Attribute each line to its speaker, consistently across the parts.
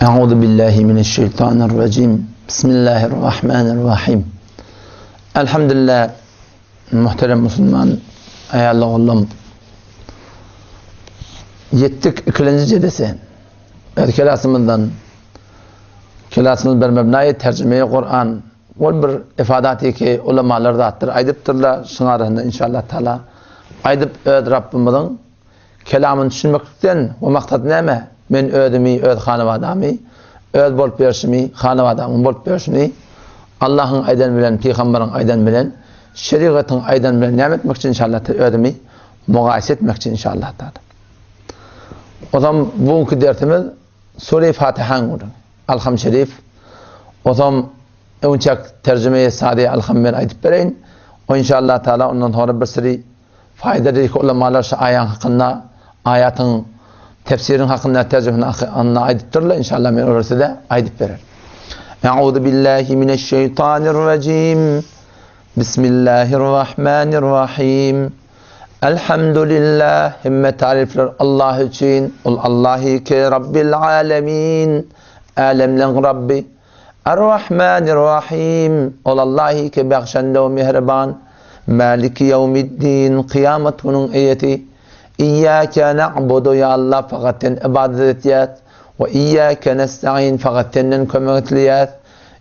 Speaker 1: Euzu billahi mineşşeýtanirrajim. Bismillahirrahmanirrahim. Elhamdülillah muhterem musulman aýally oglum. Ýetdik ikilenji jedese. Öz kelasymyzdan kelasymyz bir mebnaýy terjime Kur'an. Ol bir ifadaty ki ulamalar zatdyr aýdypdyrlar. Şuň arasynda inşallah taala aýdyp öz Rabbymyzyň Kelamyny düşünmeklikden we maksat näme? Men özümi, öz hanabadamy, öz bolup ýörşümi, hanabadamyň bolup ýörşüni Allahyň aýdany bilen, pygamberiň aýdany bilen, şerigatyň aýdany bilen näme etmekçi inşallah taala özümi mugaýese etmekçi inşallah taala. Ozam bu günki dersimiz Sure-i Fatihaň gürrüňi. Alham Şerif. Ozam öňçäk terjime-i sade Alham men aýdyp bereýin. O inşallah taala ondan sonra bir siri Faýda diýdi ki, ulamalar şu aýaň hakynda, aýatyň tefsiriň hakynda, terjimesini hakynda aýdypdyrlar, inşallah men olary size aýdyp bererin. Euzu billahi mineşşeýtanirrajim. Bismillahirrahmanirrahim. Elhamdülillah, hemme tarifler Allah üçin. Ol Allahy ki Rabbil alemin. Älemleň Rabbi. Ar-Rahmanir-Rahim, Ol Allahy ki bagşanda we mähriban, Maliki ýewmiddin, kyýamat günüň eýesi, Iýýäke na'budu, ýa Allah fakat sen ybadat etýäs, we iýýäke nesta'in, fakat senden kömek isleýäs,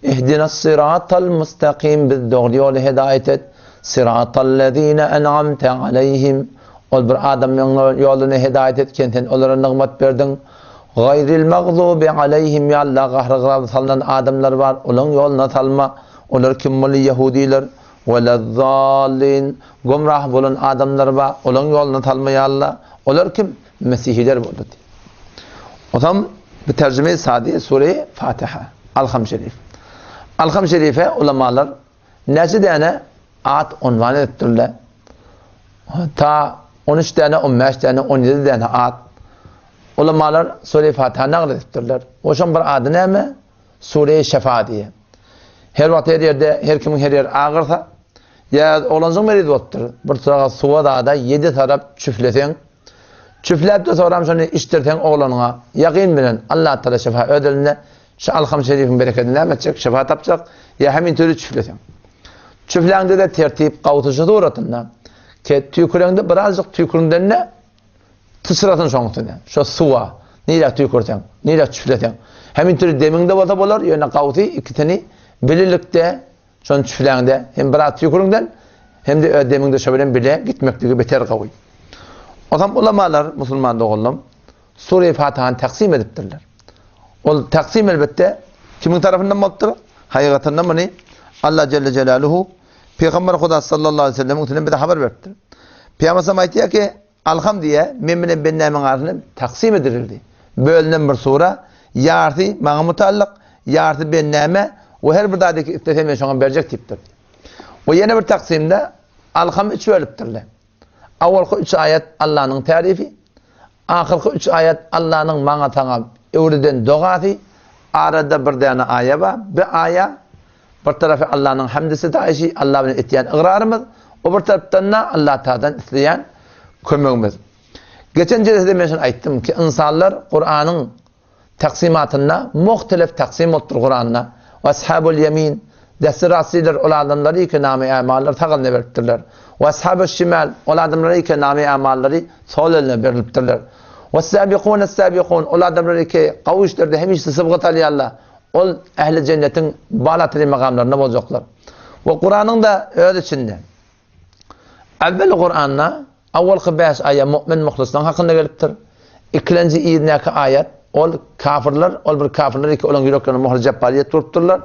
Speaker 1: Ihdinas-syratal mustakim, biz dogry ýoly hedaýat et, Syratallezine en'amte aleýhim, ol bir adamlaryň ýoluna hedaýat etken sen olara nygmat berdiň, Gaýril magzubi aleýhim ýa Allah gahry-gazaby salnan adamlar bar, olaň ýoluna salma, olar kim boldy ýehudiler, welezzallin gümrah bolan adamlar bar, olaň ýoluna salma ýa Allah, olar kim? Mesihiler boldy diýip. Ozam bu terjime sadi sure Fatiha, Alham şerif. Alham şerife ulamalar näçe däne at unwan edipdirler? Ta 13 däne, 15 däne, 17 däne at. Ulamalar Sure-i Fatiha nagyl edipdirler. Oşoň bir ady näme? Sure-i Şefa diýe. Her wagt her ýerde her kimiň her ýeri agyrsa, ýa oglanjyk meriz bolupdyr. Bir turaga suwa zada 7 tarap çüfleseň, çüfläp-de soram şony içdirseň oglanyňa, ýakyn bilen Allah Taala şefa öz elinde. Şu Alham Şerifiň berekedini näme etjek? Şefa tapjak. Ýa hemin türi çüfleseň. Çüfläňde-de tertip gawsyşy suratynda. Ke tüýküreňde birazjyk tüýküriňden-de Syçrasyn şoň üstüne, şo suwa. Nirä tüýkürseň, nirä çüfleseň. Hemin türi demiňde bolsa bolar, ýöne gawsy ikisini bilelikde şony çüfläňde hem biraz tüýküriňden, hem-de öz demiňde şo bilen bile gitmekligi beter gawy. Onsoň ulamalar, musulman doganlarym, Sure-i Fatihany taksim edipdirler. Ol taksim elbetde kimiň tarapyndan bolupdyr? Hakykatynda muny Allah Celle Celaluhu Pygamber Huda sallallahu aleyhi ve sellemiň üstünden bize habar beripdir. Pygamber sallam aýtýar ki, Alham diýe, men bilen bendämiň arasynda taksim edildi. Bölünen bir sura, ýarysy maňa mutallyk, ýarysy bendäme we her bir zady ki islese men şoňa berjek diýipdir. We ýene bir taksimde Alham üç bölüpdirler. Awalky üç aýat Allanyň tärifi, ahyrky üç aýat Allanyň maňa saňa öwreden dogasy, arada bir däne aýa bar, bi aýa bir tarapy Allanyň hamdy sitaýşy, Alla bilen etýän ygrarymyz, o bir tarapdan-da Allah Tagaladan isleýän kömegimiz. Geçen jelsede men şuny aýtdym ki, ynsanlar Kuranyň Taksymatynda muhtelif taksym bolupdyr Kuranda. We ashabul ýemin, desti rastydyr ol adamlary ki name ämallary sag eline beripdirler. We ashabul şimal, ol adamlary ki name ämallary sol eline berilipdirler. We sabikun es-sabikun, ol adamlary ki gawy işlerde hemişe sybgat alýarlar. Ol ähli jennetiň balatry magamlarynda boljaklar. We Kuranyň da öz içinde Awwel Kuranda Awalky bäş aýa mu'min muhlyslaryň hakynda gelipdir. Ikilenji yzyndaky aýat, ol kafirler, ol bir kafirler ki olaryň ýüreklerine muhry jepbaryýet urupdyrlar.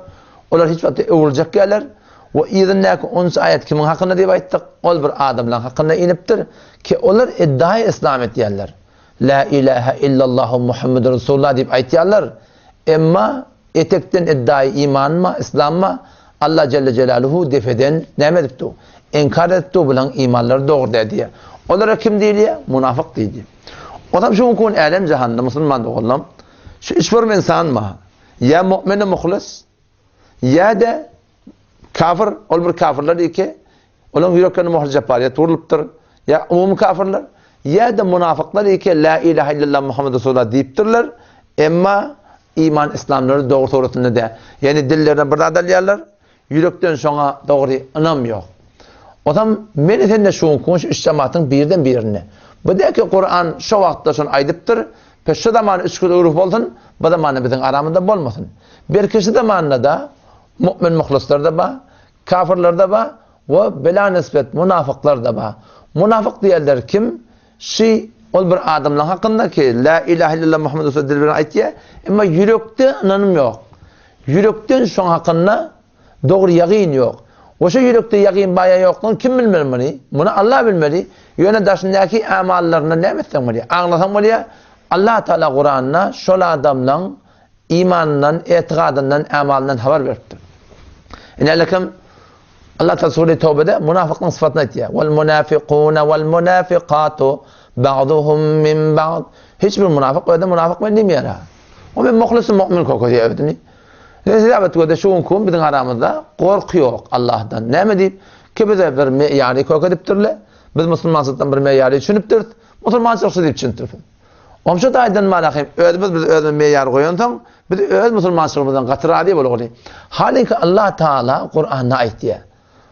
Speaker 1: Olar hiç wagtda öwrüljek dälär. We yzyndaky onunjy aýat kimiň hakynda diýip aýtdyk? Ol bir adamlaryň hakynda inipdir ki olar iddiaýy yslam etýärler. La ilahe illallahu Muhammedur Resulullah diýip aýtýarlar. Emma Etekden iddiaýy imanma, islamma Allah Jelle Jelaluhu depeden näme edipdi? Inkar edipdi, bulaň imanlary dogry däl diýýär. Olara kim diýilýär? Munafyk diýilýär. Onam şu günki gün älem jahanda musulman doganlarym, şu üç form insan bar. Ýa mu'mini muhlis, ýa-da kafir, ol bir kafirler iki, Olaryň ýüreklerine möhür jepbaryýet urlupdyr. Ýa umumy kafirler, ýa-da munafyklar eke la ilaha illallah Muhammed Resulullah diýipdirler. Emma iman yslamlary dogry suratynda däl. Ýagny dillerine bir zat alýarlar, ýürekden şoňa dogry ynam ýok. Onsoň meni sende şu günki şu üç jematyň birden birinde. Bu däl ki Kuran şo wagtda şony aýdypdyr, pes şu zamanda üç güruh bolsun, bu zamanda biziň aramyzda bolmasyn. Belki şu zamanda-da mu'min muhlisler-de bar, kafirler-de bar we bela nisbet munafyklar-da bar. Munafyk diýenler kim? Şy ol bir adamlaň hakynda ki, Lä ilahe illallah Muhammed Resulullah dil bilen aýtýar, emma ýürekde ynanym ýok. Ýürekden şoň hakynda dogry ýagyn ýok. We şo ýürekde ýagyn bar ýa ýokdugyny kim bilmeli muny? Muny Allah bilmeli. Ýöne daşyndaky amallaryndan näme etseň bolýar? Aňlasaň bolýar. Allah Taala Kuranda şol adamlaň imanyndan, etigadyndan, amalyndan habar beripdir. Ine Allah Taala Sure Tawbede munafyklaryň sypatyny aýtýar. Wal munafiquna wal munafiqatu ba'duhum min ba'd. Hiç bir munafyk özüne munafyk men diýmeýär. O men muhlis mu'min koko diýýär özüni. Sebäbi göde şu günki gün biziň aramyzda gorky ýok Allahdan. Näme diýip? Ki bize bir meýary kök edipdirler. Biz musulmançylykdan bir meýary düşünipdiris. Musulmançylyk şu diýip düşünipdiris. Omşa taýdan mana hem özümiz biz özümiz meýar goýansoň, biz öz musulmançylygymyzdan gaty razy bolgaly. Halyňky Allah Taala Kuranda aýtýar.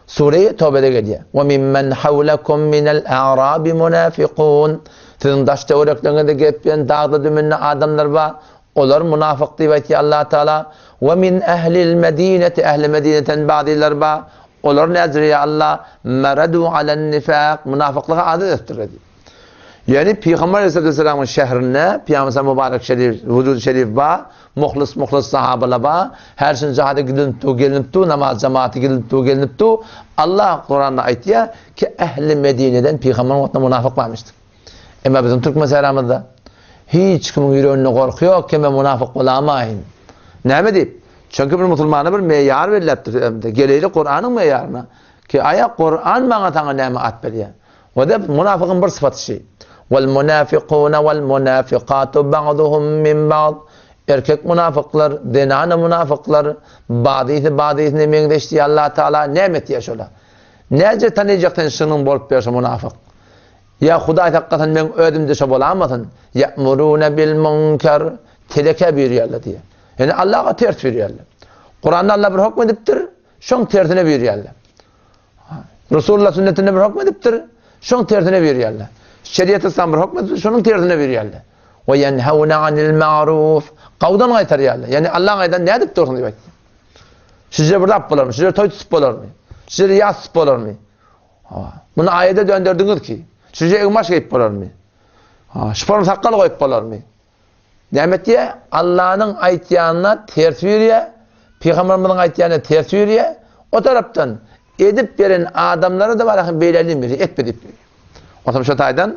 Speaker 1: Sure Tobede gelýär. Wa mimmen hawlakum minel a'rabi munafiqun. Siziň daş töwerekleriňizde gezip ýören dagda dümende adamlar bar. Olar munafyk diýip aýtýar Allah Taala. Wa min ehlil medineti ehli medineten ba'dylar bar. Olar näzir ýa Allah maradu alen nifaq munafyklyga adat etdirler diýip. Ýagny Pygamber Aleyhisselamyň şährinde Pygamber Mübarek Şerif, Wujud Şerif ba, muhlis muhlis sahabalar ba, her şin jihada gidilip du, gelinip du, namaz jemaaty gidilip du, gelinip du. Allah Kuranda aýtýar ki ähli Medineden Pygamber wagtynda munafyk barmyşdyr. Emma biziň türkmen säramyzda hiç kimiň ýüreginde gorky ýok ki men munafyk bolamaýyn. Näme diýip? Çünki bir musulmana bir meýar belläpdir. Geleýli Kuranyň meýaryna ki aýa Kuran maňa saňa näme at berýär? We-de munafygyň bir sypaty şi. Wal munafikuna wal munafikatu ba'duhum min ba'd. Erkek munafyklar, zenana munafyklar bazysy bazysyna meňzeş diýýär Allah Taala. Näme etýär şolar? Näce tanyjak sen şynyň bolup ýörşe munafyk? Ýa Hudaý saklasyn meň özümde şo bolamasyn? Ýa'muruna bil munkar telekä buýurýarlar diýýär. Ýani Allaha ters buýurýarlar. Kuranda Allah bir hukm edipdir, şoň tersine buýurýarlar. Resulullah sünnetinde bir hukm edipdir, şoň tersine buýurýarlar. Şeriat İslam bir hukm edipdir, şonuň tersine buýurýarlar. We yenhauna anil ma'ruf. Gawdan gaýtarýarlar. Ýani Allahyň aýdan nädip dursun diýip aýtdy. Size bir zat bolarmy? Size toý tutup bolarmy? Size ýas tutup bolarmy? Muny aýada dönderdiňiz ki. Size egmaş geýip bolarmy? Ha, şuparym sakgal goýup bolarmy? Näme etýär? Allanyň aýtýanyna ters ýürýär, pygamberimiziň aýtýanyna ters ýürýär. O tarapdan edip beren adamlara-da bar ahim beýle diýmeli, etme diýip. Onsoň şo taýdan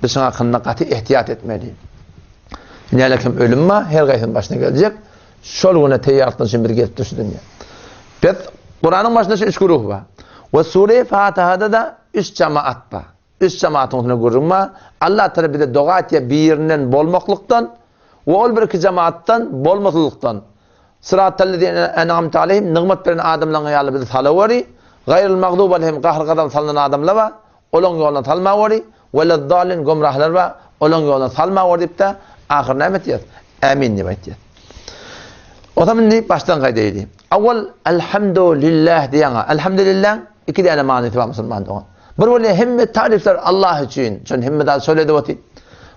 Speaker 1: biz şuň hakynda gaty ehtiýat etmeli. Näle kim ölüm bar, her gaýsynyň başyna geljek. Şol güne teýýarlykdan üçin bir gelip şu dünýä. Biz Kuranyň başynda şu üç güruh bar. We sure Fatihada-da üç jemaat bar. Üç jematyň üstünde gürrüň bar. Allah Tagala bize doga etýär birinden bolmaklykdan we ol bir iki jemaatdan bolmaslykdan. Syratallezine en'amte aleyhim nygmat beren adamlaryň ýaly bizi salaweri. Gaýryl magdubi aleyhim gahr-gazap salynan adamlar bar. Olaň ýoluna salmaweri. Weleddallin gümrahlar bar. Olaň ýoluna salmaweri diýip-de ahyr näme etýär? Ämin diýip aýtýar. O zaman indi başdan gaýdaýly. Awal elhamdulillah diýýäňä. Elhamdulillah iki däne manysy bar musulman dogan. Bir bolýar hemme taryflar Allah üçin. Şon hemme zat şol edip otyr.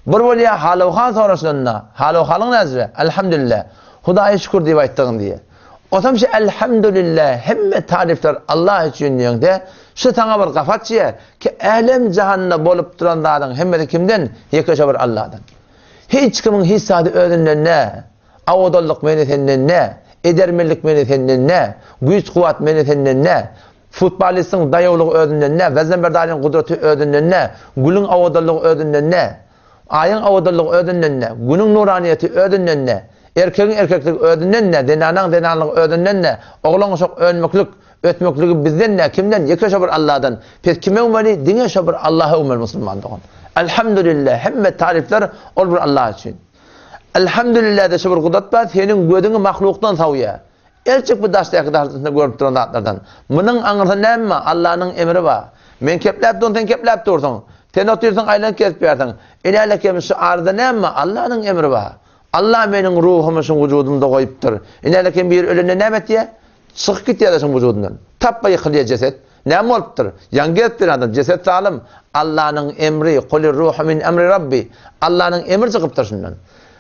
Speaker 1: Bir bolýar halu-hal soraşylanda, halu-halyň näzire? Elhamdülillah. Hudaýa şükür diýip aýtdygyň diýýär. Osam şu elhamdülillah hemme taryflar Allah üçin diýeňde, şu saňa bir gapa açýar ki älem jahanda bolup duran zadyň hemmesi kimden? Ýeke şo bir Allahdan. Hiç kimiň hiç zady özünden däl. Awadanlyk meni senden däl. Edermenlik meni senden däl. Güýç-kuwwat meni senden däl. Futbolistiň daýawlygy özünden däl, Wezenberdalyň gudraty özünden däl, gülüň owadanlygy özünden däl, Aýyň owadanlygy özünden däl, Günüň nuranyýeti özünden däl, erkegiň erkekligi özünden däl, zenanaň zenanlygy özünden däl, oglan-uşak önmeklik, ösmekligi bizden däl, kimden? Ýeke şo bir Allahdan. Pes kime öwmeli? Diňe şo bir Allaha öwmeli musulman dogan. Elhamdülillah, hemme taryflar ol bir Allah üçin. Elhamdülillah-de şo bir gudrat bar, seniň gözüňi mahlukdan sowýar. El çek bu daşdaky daşyň görünip duran zatlardan. Munuň aňyrsynda näme bar? Allanyň emri bar. Men kepläp durun, sen kepläp dursuň. Sen otyrsyň, aýlanyp gezip ýörsiň. Inälekem şu arada näme bar? Allanyň emri bar. Allah meniň ruhumy şuň wujudymda goýupdyr. Ine kim biri ölende näme etýär? Çykyp gitýär-de şuň wujudyndan. Tapba ýykylýar jeset. Näme bolupdyr? Ýaňy gezip ýören adam, jeset zalym. Allanyň emri, Kulir ruhu min emri Rabbi. Allanyň emri çykypdyr şundan.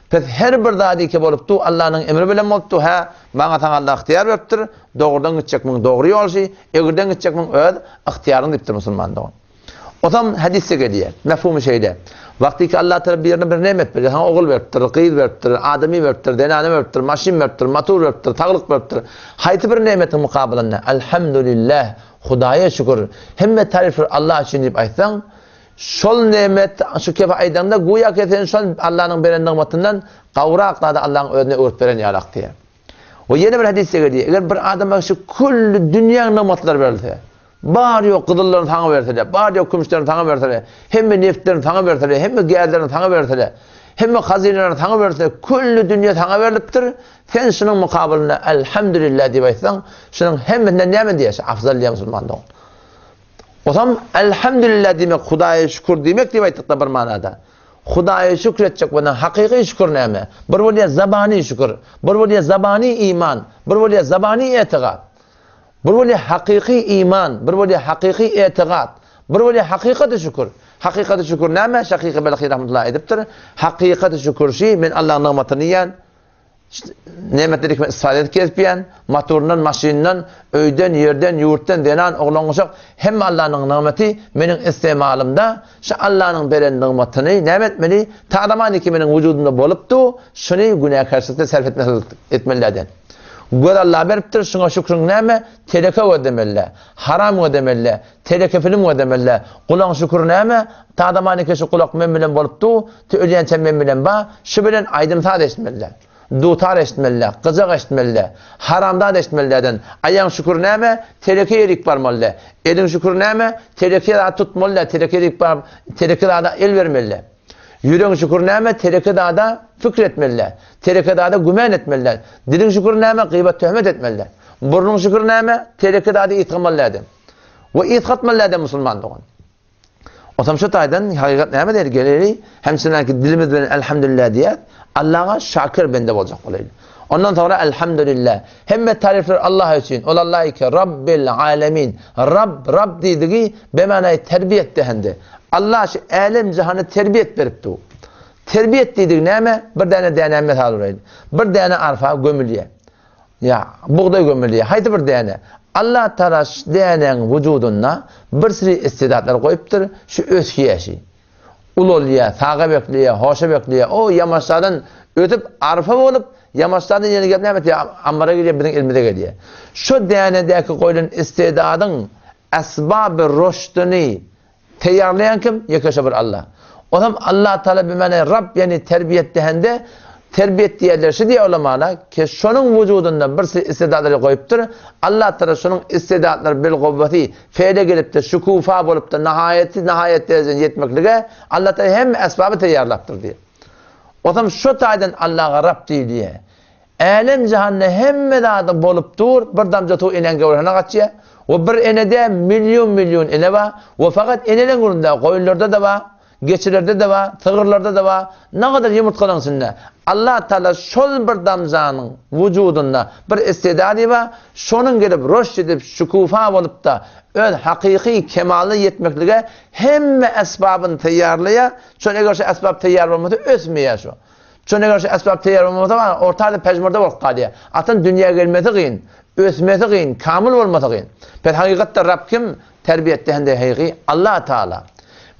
Speaker 1: Pes her bir zady ki bolupdy, Allanyň emri bilen bolupdy. Hä, maňa saňa Allah ygtyýar beripdir. Dogrudan gitjekmiň dogry ýol şi, egriden gitjekmiň öz ygtyýaryň diýipdir musulman dogan. Osam hadysda gelýär. Mefhumy şeýle. Wagtyky Allah Tagala birine bir nemet berýär. Saňa ogul beripdir, gyz beripdir, adamy beripdir, zenany beripdir, maşyn beripdir, motor beripdir, saglyk beripdir. Haýsy bir nemetiň mukabylynda Elhamdülillah, Hudaýa şükür, hemme taryflar Allah üçin diýip aýtsaň, şol nemet şu kefe aýdaňda güýä ki sen şol Allanyň beren nygmatyndan gowrak zady Allaň özüne öwrüp beren ýalak diýýär. We ýene bir hadysda gelýär. Eger bir adama şu külli dünýäň nygmatlary berilse, Bar-ýok gyzyllaryny saňa berseler, bar-ýok kümüşlerini saňa berseler, hemme neftlerini saňa berseler, hemme gäzlerini saňa berseler, hemme hazynalaryny saňa berseler, külli dünýe saňa berlipdir, sen şunuň mukabylynda Elhamdülillah diýip aýtsaň, şunuň hemmesinden näme diýýär? Afzal diýýär musulman dogan. Osam Elhamdülillah diýmek Hudaýa şükür diýmek diýip aýtdykda bir manada. Hudaýa şükür etjek bolsaň, hakyky şükür näme? Bir bolýar zabany şükür, bir bolýar zabany iman, bir bolýar zabany etigat. Bir bolýar hakyky iman, bir bolýar hakyky etigat, bir bolýar hakykaty şükür. Hakykaty şükür näme? Şakyky Belhi rahmetullahi aýdypdyr. Hakykaty şükür şi, men Allahyň nygmatyny iýen, nemetleri hikmet istifade edip gezip ýän, motoryndan, maşynyndan, öýden, ýerden, ýurtdan, zenan, oglan-uşak, hemme Allanyň nygmaty meniň istemalymda, şu Allanyň beren nygmatyny näme etmeli? Tadamaniki meniň wujudymda bolupdy, şuny günäkärçilikde sarp etmeslik etmeli däl. Göz Alla beripdir, şuňa şükrüň näme? Teleke gözlemeli, haram gözlemeli, teleke film gözlemeli. Gulagyň şükri näme? Tadamaniki şu gulak men bilen bolup dur, te ölýänçä men bilen ba, şu bilen aýdym-saz eşitmeli. Dutar eşitmeli, gyjak eşitmeli, haramzat eşitmeli däden. Aýagyň şükri näme? Teleke ýerik barmaly. Eliň şükri näme? Teleke zat tutmaly, teleke ýerik baryp, teleke zada el bermeli. Ýüregiň şükür näme? Tereke zada pikir etmeli däl. Tereke zada gümän etmeli däl. Diliň şükür näme? Gybat töhmet etmeli däl. Burnuň şükür näme? Tereke zady ysgamaly däl. We ysgatmaly däl musulman dogan. Otam şu taýdan hakykat näme diýer? Geleli, hem şundan dilimiz bilen elhamdülillah diýer. Allaha şakir bende boljak bolaýly. Ondan sonra elhamdülillah. Hemme taryflar Allah üçin. Ol Allah ki Rabbil alemin. Rab, Rab diýdigi bemanaý terbiýet dehende. Allah şu älem jahana terbiýet beripdi. Terbiýet diýdigi näme? Bir däne dänä mysal uraýyn. Bir däne arpa gömülýär. Ýa bugdaý gömülýär. Haýsy bir däne? Allah Taala şu dänäň wujudynda bir sürü istidatlar goýupdyr. Şu ösýär şi. Ulalýar, saga bekleýär, hoşa bekleýär. O ýamaçlardan ötüp arpa bolup, ýamaçlardan ýene gelip näme etýär? Ammara gelýär, biziň elimize gelýär. Şu dänedäki goýlan istidadyň esbaby roşduny Teýýarlaýan kim? Ýekeşe bir Allah. Onam Allah Taala bimany Rab ýagny terbiýet dehende terbiýet diýerler şu diýýär ulamala ki şonuň wujudynda bir istidatlary goýupdyr. Allah Taala şonuň istidatlary bil gowwasy feýle gelipdir, şukufa bolupdyr, nahaýaty nahaýat derejesine ýetmeklige Allah Taala hemme esbaby teýýarlapdyr diýýär. Onam şu taýdan Allaha Rab diýilýär. Älem-jahanda hemme zady bolup dur, bir damja suw enäň göwresine gaçýar. We bir enede million-million ene bar. We fakat eneleň gürrüňde, goýunlarda-da bar, geçilerde-de bar, sygyrlarda-da bar, nagadar ýumurtgalaryň içinde. Allah Taala şol bir damjanyň wujudynda bir istidady bar, şonuň gelip roşt edip şükufa bolup-da öz hakyky kemalyna ýetmeklige hemme esbabyny taýýarlaýar. Şol eger şu esbap taýýar bolmasa ösmeýär şu. Şonda eger şu esbap teýýar bolmasa, orta aziýa pejmürde bolup galýar. Atan dünýä gelmesi gyn, ösmesi gyn, kamyl bolmasy gyn. Pes hakykatda Rab kim? Terbiýetde hem-de heýgi Allah Taala.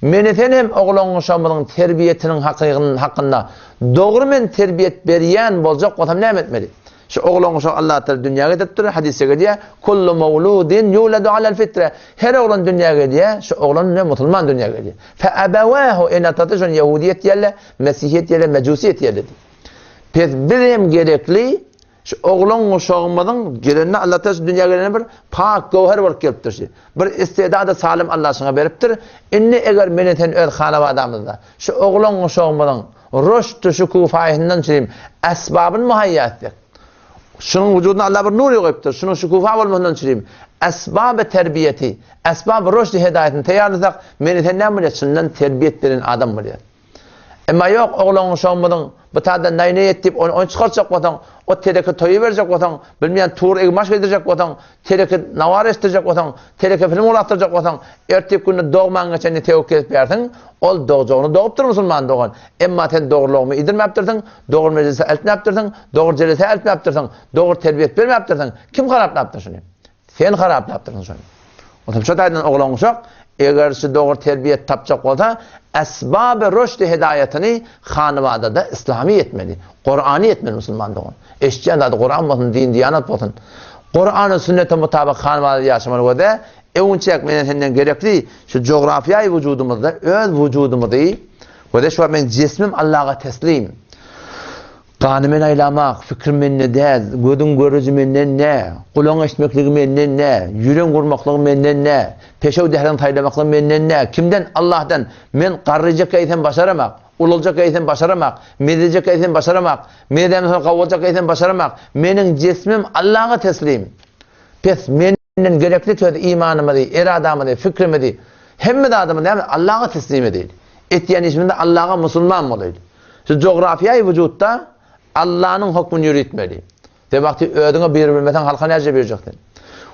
Speaker 1: Meni sen hem oglan-uşagymyzyň terbiýetiniň hakygynyň hakynda dogry men terbiýet berýän boljak bolsam näme etmeli? Şu oglan-uşagy Allah Taala dünýä getiripdir, hadysda gelýär, Kullu mawludin yuladu alal fitre. Her oglan dünýä gelýär, şu oglan ne musulman dünýä gelýär. Fe abawahu ene-atasy şony ýehudiýet diýerler, Mesihiýet ýele mejusiýet ýeledi. Pes biz hem gerekli şu oglan uşagymyzyň gelenine Allah Taala şu dünýä gelene bir pak göwher bolup gelipdir şu. Bir istedady salim Allah şuňa beripdir. Indi eger meni sen öz hanabadamyzda şu oglan uşagymyzyň roşd şukufaýyndan çürim esbabyny muhaýýa etsek. Şunuň wujuduna Allah bir nur goýupdyr. Şunuň şukufa bolmasyndan çürim esbaby terbiýeti, esbaby roşdy hedaýatyny taýýarlasak, meni sen näme bolýar? Çyndan terbiýet beren adam bolýar. Emma ýok, oglan uşagymyzyň bu taýda naý-naý et diýip, ony oýun çykarjak bolsaň, o teleke toýa berjek bolsaň, bilmeýän tur egin-baş geýdirjek bolsaň, teleke nawar eşitdirjek bolsaň, teleke film gurapdyrjak bolsaň, ertir günde dogman geçende tewik gezip ýärsiň, ol dogjagyny dogupdyr musulman dogan. Emma sen dogry logma iýdirmäpdirsiň, dogry mejlise eltmäpdirsiň, dogry jelesä eltmäpdirsiň, dogry terbiýet bermäpdirsiň. Kim haraplapdyr şuny? Sen haraplapdyrsyň şony. Otam şo taýdan oglan uşak eger şu dogry terbiýet tapjak bolsa, esbaby rüşdi hedaýatyny hanybadada yslamy etmeli. Kurany etmeli musulman dogan. Eşitýän zady Kuran bolsun, din diýanat bolsun. Kurana sünnete mutabyk hanybadada ýaşamaly göze, öwünçäk menden senden gerekli şu jografiýaýy wujudymyzda öz wujudymyzy göze şu wagt meň jismim Allaha teslim. Gany men aýlamak, fikrim mende däl, gözüň görüji menden nä, gulagyň eşitmekligi menden nä, ýüregiň gurmaklygy menden nä, peşew dähriň saýlamaklygy menden nä, kimden? Allahdan! Men garryjak eýsem başaramak, ulaljak eýsem başaramak, mezejek eýsem başaramak, mezämden soň gawaljak eýsem başaramak, meniň jismim Allaha teslim. Pes, menden gerekli söz imanymyzy, eradamyzy, fikrimizi, hemme zadymyzy näme? Allaha teslim edeýli. Etýän işimizde Allaha musulman bolaýly. Şu jografiýaýy wujutda Allanyň hokmuny ýöritmeli. Sen wagty özüňe biribilmeseň halka näce birjek sen?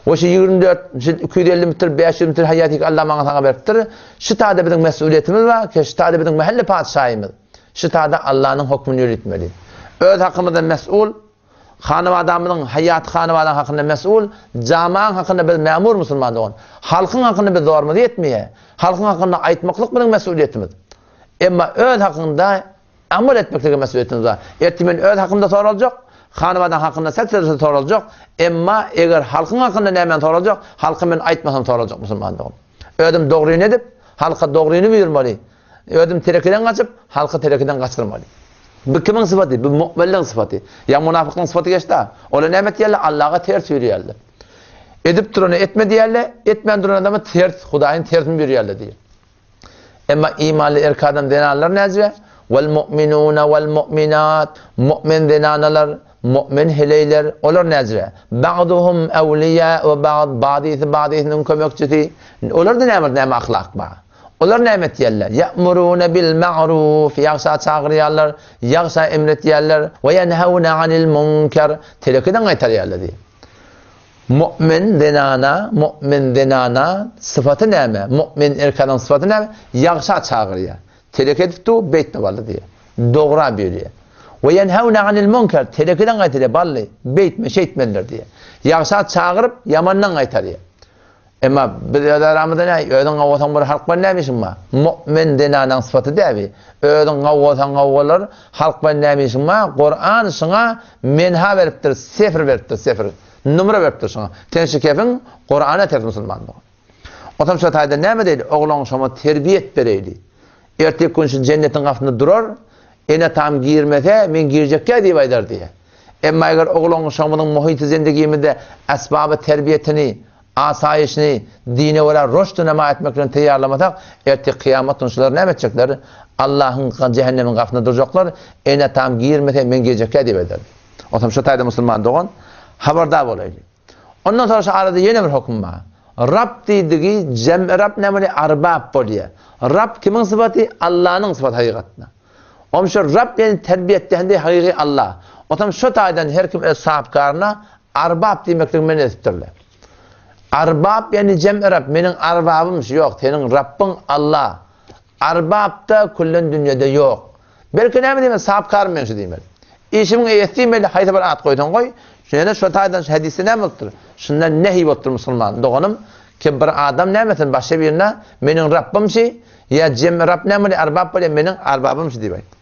Speaker 1: We şu 24, şu 250 metr, 500 metr haýaty Alla maňa saňa beripdir. Şu tada biziň mesuliýetimiz bar, ki şu tada biziň mähelle patyşaýymyz. Şu tada Allanyň hokmuny ýöritmeli. Öz hakymyzdan mesul, hanabadamyzyň haýaty hanabadaň hakynda mesul, jamaň hakynda biz mämur musulman dogan. Halkyň hakynda biz zorumyz ýetmeýär. Halkyň hakynda aýtmaklyk biziň mesuliýetimiz. Emma öz hakyňda amal etmeklige mesuliýetimiz bar. Ertir men öz hakymda soraljak, hanybadaň hakynda sel-sel soraljak, emma eger halkyň hakynda nämäni soraljak, halka men aýtmasam soraljak musulman dogan. Özüm dogryny edip, halka dogryny buýurmaly. Özüm terekeden gaçyp, halky terekeden gaçyrmaly. Bu kimiň sypaty? Bu mu'minliň sypaty. Ýa munafyklyň sypaty geçdi-ä. Olar näme etýärler? Allaha ters ýörýärler. Edip durany etme diýýärler, etmän duran adama ters, Hudaýyň tersini buýurýarlar diýýär. Emma imanly erkek adam zenanlar näce? Wal mu'minuna wal mu'minat, mu'min zenanalar, mu'min heleýler, olar näce? Ba'duhum awliya'u ba'd, ba'dysy ba'dysynyň kömekçisi. Olarda näme näme ahlak bar? Olar näme etýärler? Ya'muruna bil ma'ruf, ýagşa çagyrýarlar, ýagşa emretýärler, we yenhauna anil munkar, telekeden gaýtarýarlar diýip. Mu'min zenana, mu'min zenana sypaty näme? Mu'min erkek adamyň sypaty näme? Ýagşa çagyrýar. Telek edip dur, beýtme bally diýýär. Dogra buýurýar. We ýenhewne anil munker, telekiden gaýtarýar, bally, beýtme, şeýtmelidir diýýär. Ýagşa çagyryp, ýamandan gaýtarýar. Emma biz öz aramyzda näme, özüň gawgasaň bir halk bilen näme işiň bar? Mu'min zenanaň sypaty däbi. Özüň gawgasaň gawgalar, halk bilen näme işiň bar? Kuran şuňa menha beripdir, sefr beripdir, sefr. Numra beripdir şuňa. Sen şu kefiň Kurana ters musulman dogan. Otam şu taýda näme diýdi? Oglan şoňa terbiýet bereýdi. Erteki gün şu jennetiň gapysynda durar, ene-atam girmese, men girjekkä diýip aýdar diýýär. Emma eger oglan şomyzyň muhiti zendigimizde esbaby terbiýetini, asaýyşyny dine görä roşdy nama etmek bilen taýýarlamasak, ertir kyýamat gün şular näme etjekler? Allahyň jähennemiň gapysynda durjaklar, ene-atam girmese, men girjekkä diýip aýdar. Otam şu taýda musulman dogan habardar bolaýly. Ondan soň şu arada ýene bir höküm bar. Rab diýdigi jem'i Rab näme bolýar? Arbab bolýar. Rab kimiň sypaty? Allanyň sypaty hakykatda. Oň şu Rab ýani terbiýe etýän diýi hakyky Allah. Otam şu taýdan her kim öz sahapkaryna Arbab diýmekligi men edipdirler. Arbab ýani jem'i Rab meniň arbabym şu ýok, seniň Rabbyň Allah. Arbab-da küllen dünýede ýok. Belki näme diýmeli, sahapkarym men şu diýmeli. Işimiň eýesi diýmeli, haýsy bir at goýsaň goý. Şeýle şu taýdan şu hadysda näme bolupdyr? Şundan nehi bolupdyr musulman doganym, ki bir adam näme etsin başga birine meniň Rabbym şi, ýa jem'i Rabb näme bolýar, arbab bolýar, meniň arbabym şi diýip aýtdy.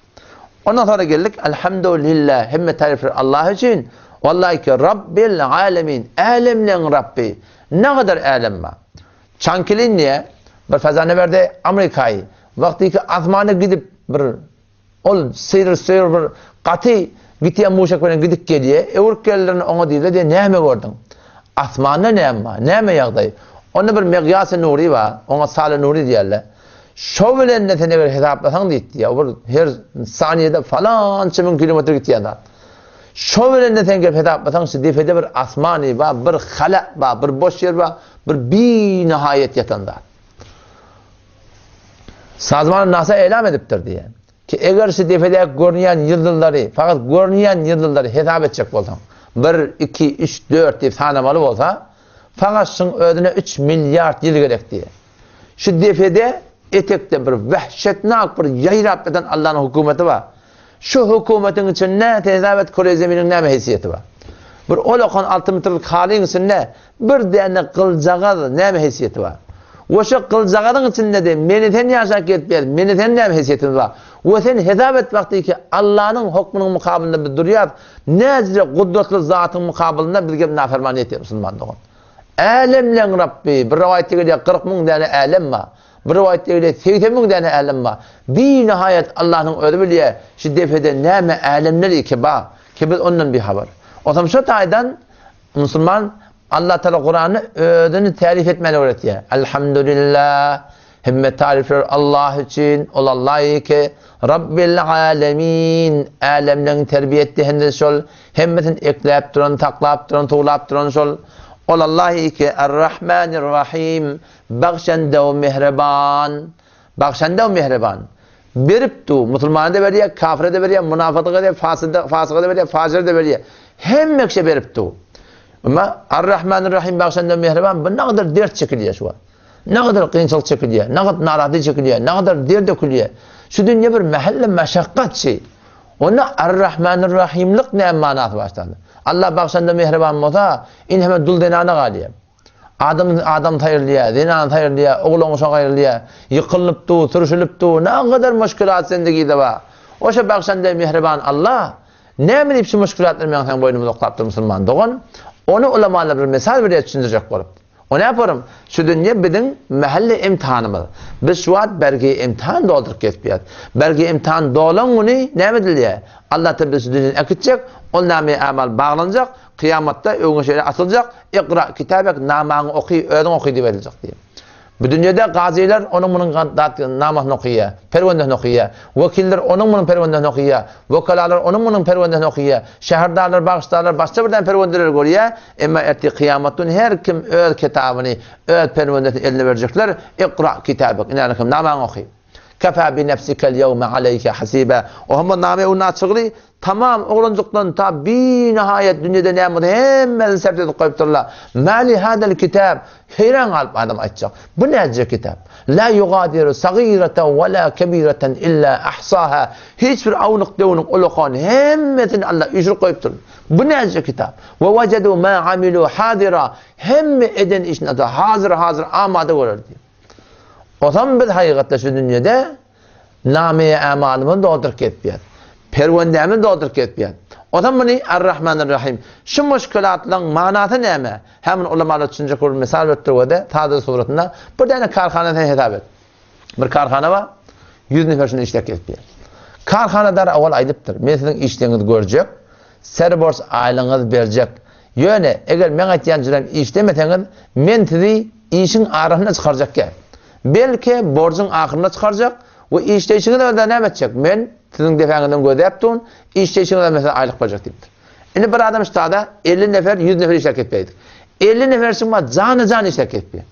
Speaker 1: Ondan sonra geldik, Elhamdülillah, hemme tarifler Allah üçin. Wallahi ki Rabbil alemin, älemleň Rabbi. Ne kadar älem bar. Çankilin diýe bir fezanewerde Amerikaýy wagtyky asmana gidip bir ol syr syr bir gaty gitýän muşak bilen gidip gelýä. Öwrüp geldiler oňa diýdiler diýe näme gördüň? Asmanda näme bar? Näme ýagdaý? Onda bir megýasy nuri bar. Oňa sala nuri diýerler. Şo bilen de sen eger hesaplasaň diýdi. Ýa bir her saniýede falança müň kilometr gitýän zat. Şo bilen de sen gelip hesaplasaň şu depede bir asmany bar, bir hala bar, bir boş ýer bar, bir binihaýat ýatan zat. Sazman NASA elam edipdir diýen. Ki eger şu depedäki görünýän ýyldyzlary, fakat görünýän ýyldyzlary hesap etjek bolsaň, bir, iki, üç, dört diýip sanamaly bolsa, fakat şuň özüne üç milliard ýyl gerek diýýär. Şu depede, etekde bir wehşetnak bir ýaýrap ýatan Allanyň hökümeti bar. Şu hökümetiň içinde sen hesap et küre zeminiň näme hesiýeti bar. Bir olakan alty metrlik halyň içinde Bir däne gyljagaz näme hesiýeti bar? We şo gyljagazyň içinde-de meni sen ýaşap gezip ýör, meni sen näme hesiýetimiz bar? We sen hesap et wagty ki Allanyň hokmunyň mukabylynda biz durýas, näjre gudratly zatyň mukabylynda biz gelip naferman etýäs musulman dogan. Älemleň Rabbi, bir rowaýatda gelýär 40 müň däne älem bar. Bir rowaýatda gelýär 80 müň däne älem bar. Binihaýat Allanyň özi bilýär şu depede näme älemler ki bar, ki biz ondan bihabar. Onsoň şo taýdan Musulman Allah Taala Kuranda özüni tarif etmäni öwretýär. Elhamdülillah. Hemme tarifler Allah üçin, ol Allah ýeke, Rabbil alemin. Älemleň terbiýe etdi hem-de şol, hemmesini ekläp duran, saklap duran, suwlap duran şol. Ol Allah ýeke, Er-Rahmanir-Rahim. Bagşanda we mähriban. Bagşanda we mähriban. Berip du, musulmana-da berýär, kafire-de berýär, munafyga-da, fasyda, fasyga-da berýär, fajyra-da berýär. Hemme kişä berip du. Emma Ar-Rahmanir-Rahim bagşanda mähriban bu nagadar dert çekilýär şu wagt. Nagadar kynçylyk çekilýär, nagat narahatlyk çekilýär, nagadar der dökülýär. Şu dünýe bir mähelle meşakgat şey. Onda Ar-Rahmanir-Rahimlik näme manasy başlandy? Allah bagşanda mähriban bolsa, indi hemen dul zenana galýar. Adam adam saýrylýar, zenan saýrylýar, oglan uşak aýrylýar. Ýykylyp dur, sürşülip dur, nägadar muşkilat zendigide bar. Oşa bagşan deý mähriban Allah, näme diýip şu muşkilatlary meň seň boýnumyza oklapdyr musulman dogan? Ony ulamalar bir mysal berýär düşündirjek bolup. O näparum? Şu dünýe biziň mähelle imtihanymyz. Biz şu wagt bergi imtihan dolduryp gezipýäs. Bergi imtihan dolan güni näme edilýär? Allah taala bizi şu dünýeden äkitjek, ol name amal baglanjak, Kyýamatda öňüňe şeýle atyljak, Ikra kitabek, namaňy oky, özüň oky diýip aýdyljak diýip. Bu dünýede gazylar onuň-munuň zat namasyny okaýar, perwendesini okaýar. Wekiller onuň-munuň perwendesini okaýar. Wekalalar onuň-munuň perwendesini okaýar. Şäherdarlar, bagşdarlar başga birden perwendeleri görýär. Emma ertir kyýamat güni her kim öz kitabyny, öz perwendesini eline berjekler. Ikra kitabek, ine kim namaňy oky. Kefa bi nefsikel ýewme aleýke hasibe. Ohamma name öňüne açygly, tamam oglanjykdan ta binihaýat dünýede näme bolsa hemmesini sert edip goýupdyrlar. Ma li hadal kitab? Heýran galyp adam aýtjak. Bu näce kitap? La yugadiru sagiratan we la kebiratan illa ahsaha. Hiç bir awnuk-döwnük ulakan hemmesini Allah üýşürip goýupdyr. Bu näce kitap? We wejedu ma amilu hadira. Hemme eden işini hazir-hazir amada görer diýip. Ozam biz hakykatda şu dünýede name-i amalymyzy dolduryp gezipýäs. Perwendämizi dolduryp gezipýäs. Ozam muny Ar-Rahmanir-Rahim. Şu muşkilatlaryň manasy näme? Hä muny ulamalar düşünjek bolup mysal beripdir we-de sada suratynda bir däne karhana sen hesap et. Bir karhana bar, 100 nefer şunda işläp gezipýär. Karhanadar owal aýdypdyr, men siziň işleňizi görjek, serborç aýlygyňyzy berjek. Ýöne, eger meň aýtýan jürem işlemeseňiz, men sizi işiň arasynda çykarjak gel. Belki, borjuň ahyrynda çykarjak we işleýşiňize görä näme etjek? Men siziň depäňizden gözläp durun, işleýşiňize görä men size aýlyk berjek diýipdir. Indi bir adam ştada 50 nefer, 100 nefer işläp ketmeýdi. 50 nefer şuňa jana-jan işläp ketdi.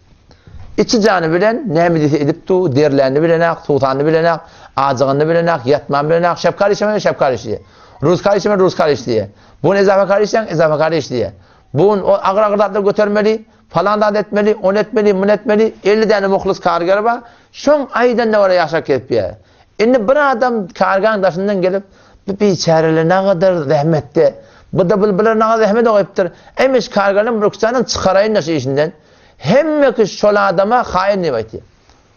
Speaker 1: Içi jany bilen näme diýse edip dur, derlänini bilenak, suwsanyny bilenak, ajygynyny bilenak, ýatmany bilenak, şepkar işlemeli, şepkar işleýär. Ruskar işlemeli, ruskar işleýär. Bu gün ezafakar işleň, ezafakar işleýär. Bu gün agyr-agyr zatlar götermeli, Falan zat etmeli, ony etmeli, muny etmeli, 50 däne muhlis karger bar. Şoň aýdanyna görä ýaşap gezipýär. Indi bir adam kargaň daşyndan gelip, bu biçäreler nagadar zähmetde, bu-da bular nagadar zähmet goýupdyr. Emiş karganyň bir iki sanyny çykaraýyn-da şu işinden. Hemme kişi şol adama haýyn diýip aýtýar.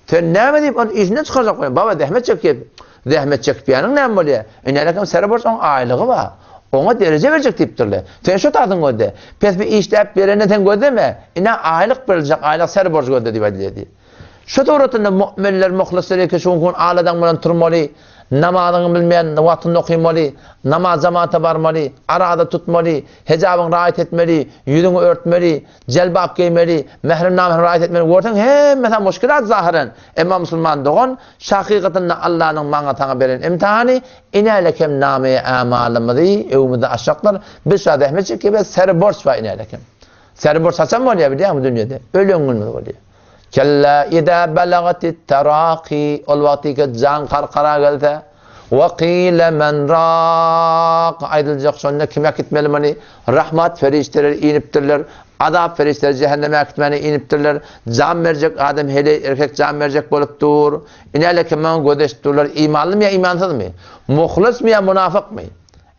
Speaker 1: Sen näme diýip ony işinden çykarjak bolýaň? Baba zähmet çekýär. Zähmet çekipýäniň näme bolýar? Ine kim sere bolsa oň aýlygy bar. Oňa dereje berjek diýipdirler. Sen şu tazyň gözle. Pes bir işläp berende sen gözleme. Ine aýlyk beriljek, aýlyk ser borç gözle diýip aýdylýar diýip. Şu suratynda mu'minler muhlisler eke şu gün aladan bilen turmaly, namazyňy bilmeýän wagtynda okymaly, namaz jamaata barmaly, arada tutmaly, hijabyňy raýat etmeli, ýüzüňi örtmeli, Jelbap geýmeli, mährem namährem raýat etmeli görseň hemmesi muşkilat zahyren. Emma musulman dogan, şahykatynda Allanyň maňa saňa beren imtihany inälekem nameýi ämalymyzy öwümizde açjakdyr. Biz şa zähmet çekýäbez, seri borç bar inälekem. Seri borç haçan bolýar bilýäňmi dünýede? Ölen günümiz bolýar. Kella idâ belagatit terâki ol wagtyky jan karkara gelse. Wa qile men rak aýdyljak şonda kim äkitmeli muny? Rahmat perişdeleri inipdirler, azap perişdeleri jähenneme äkitmäne inipdirler. Jan berjek adam heleý erkek jan berjek bolup dur. Inäle kim maňa göz eşip durlar, imanlymy ýa imansyzmy? Muhlysmy ýa munafykmy?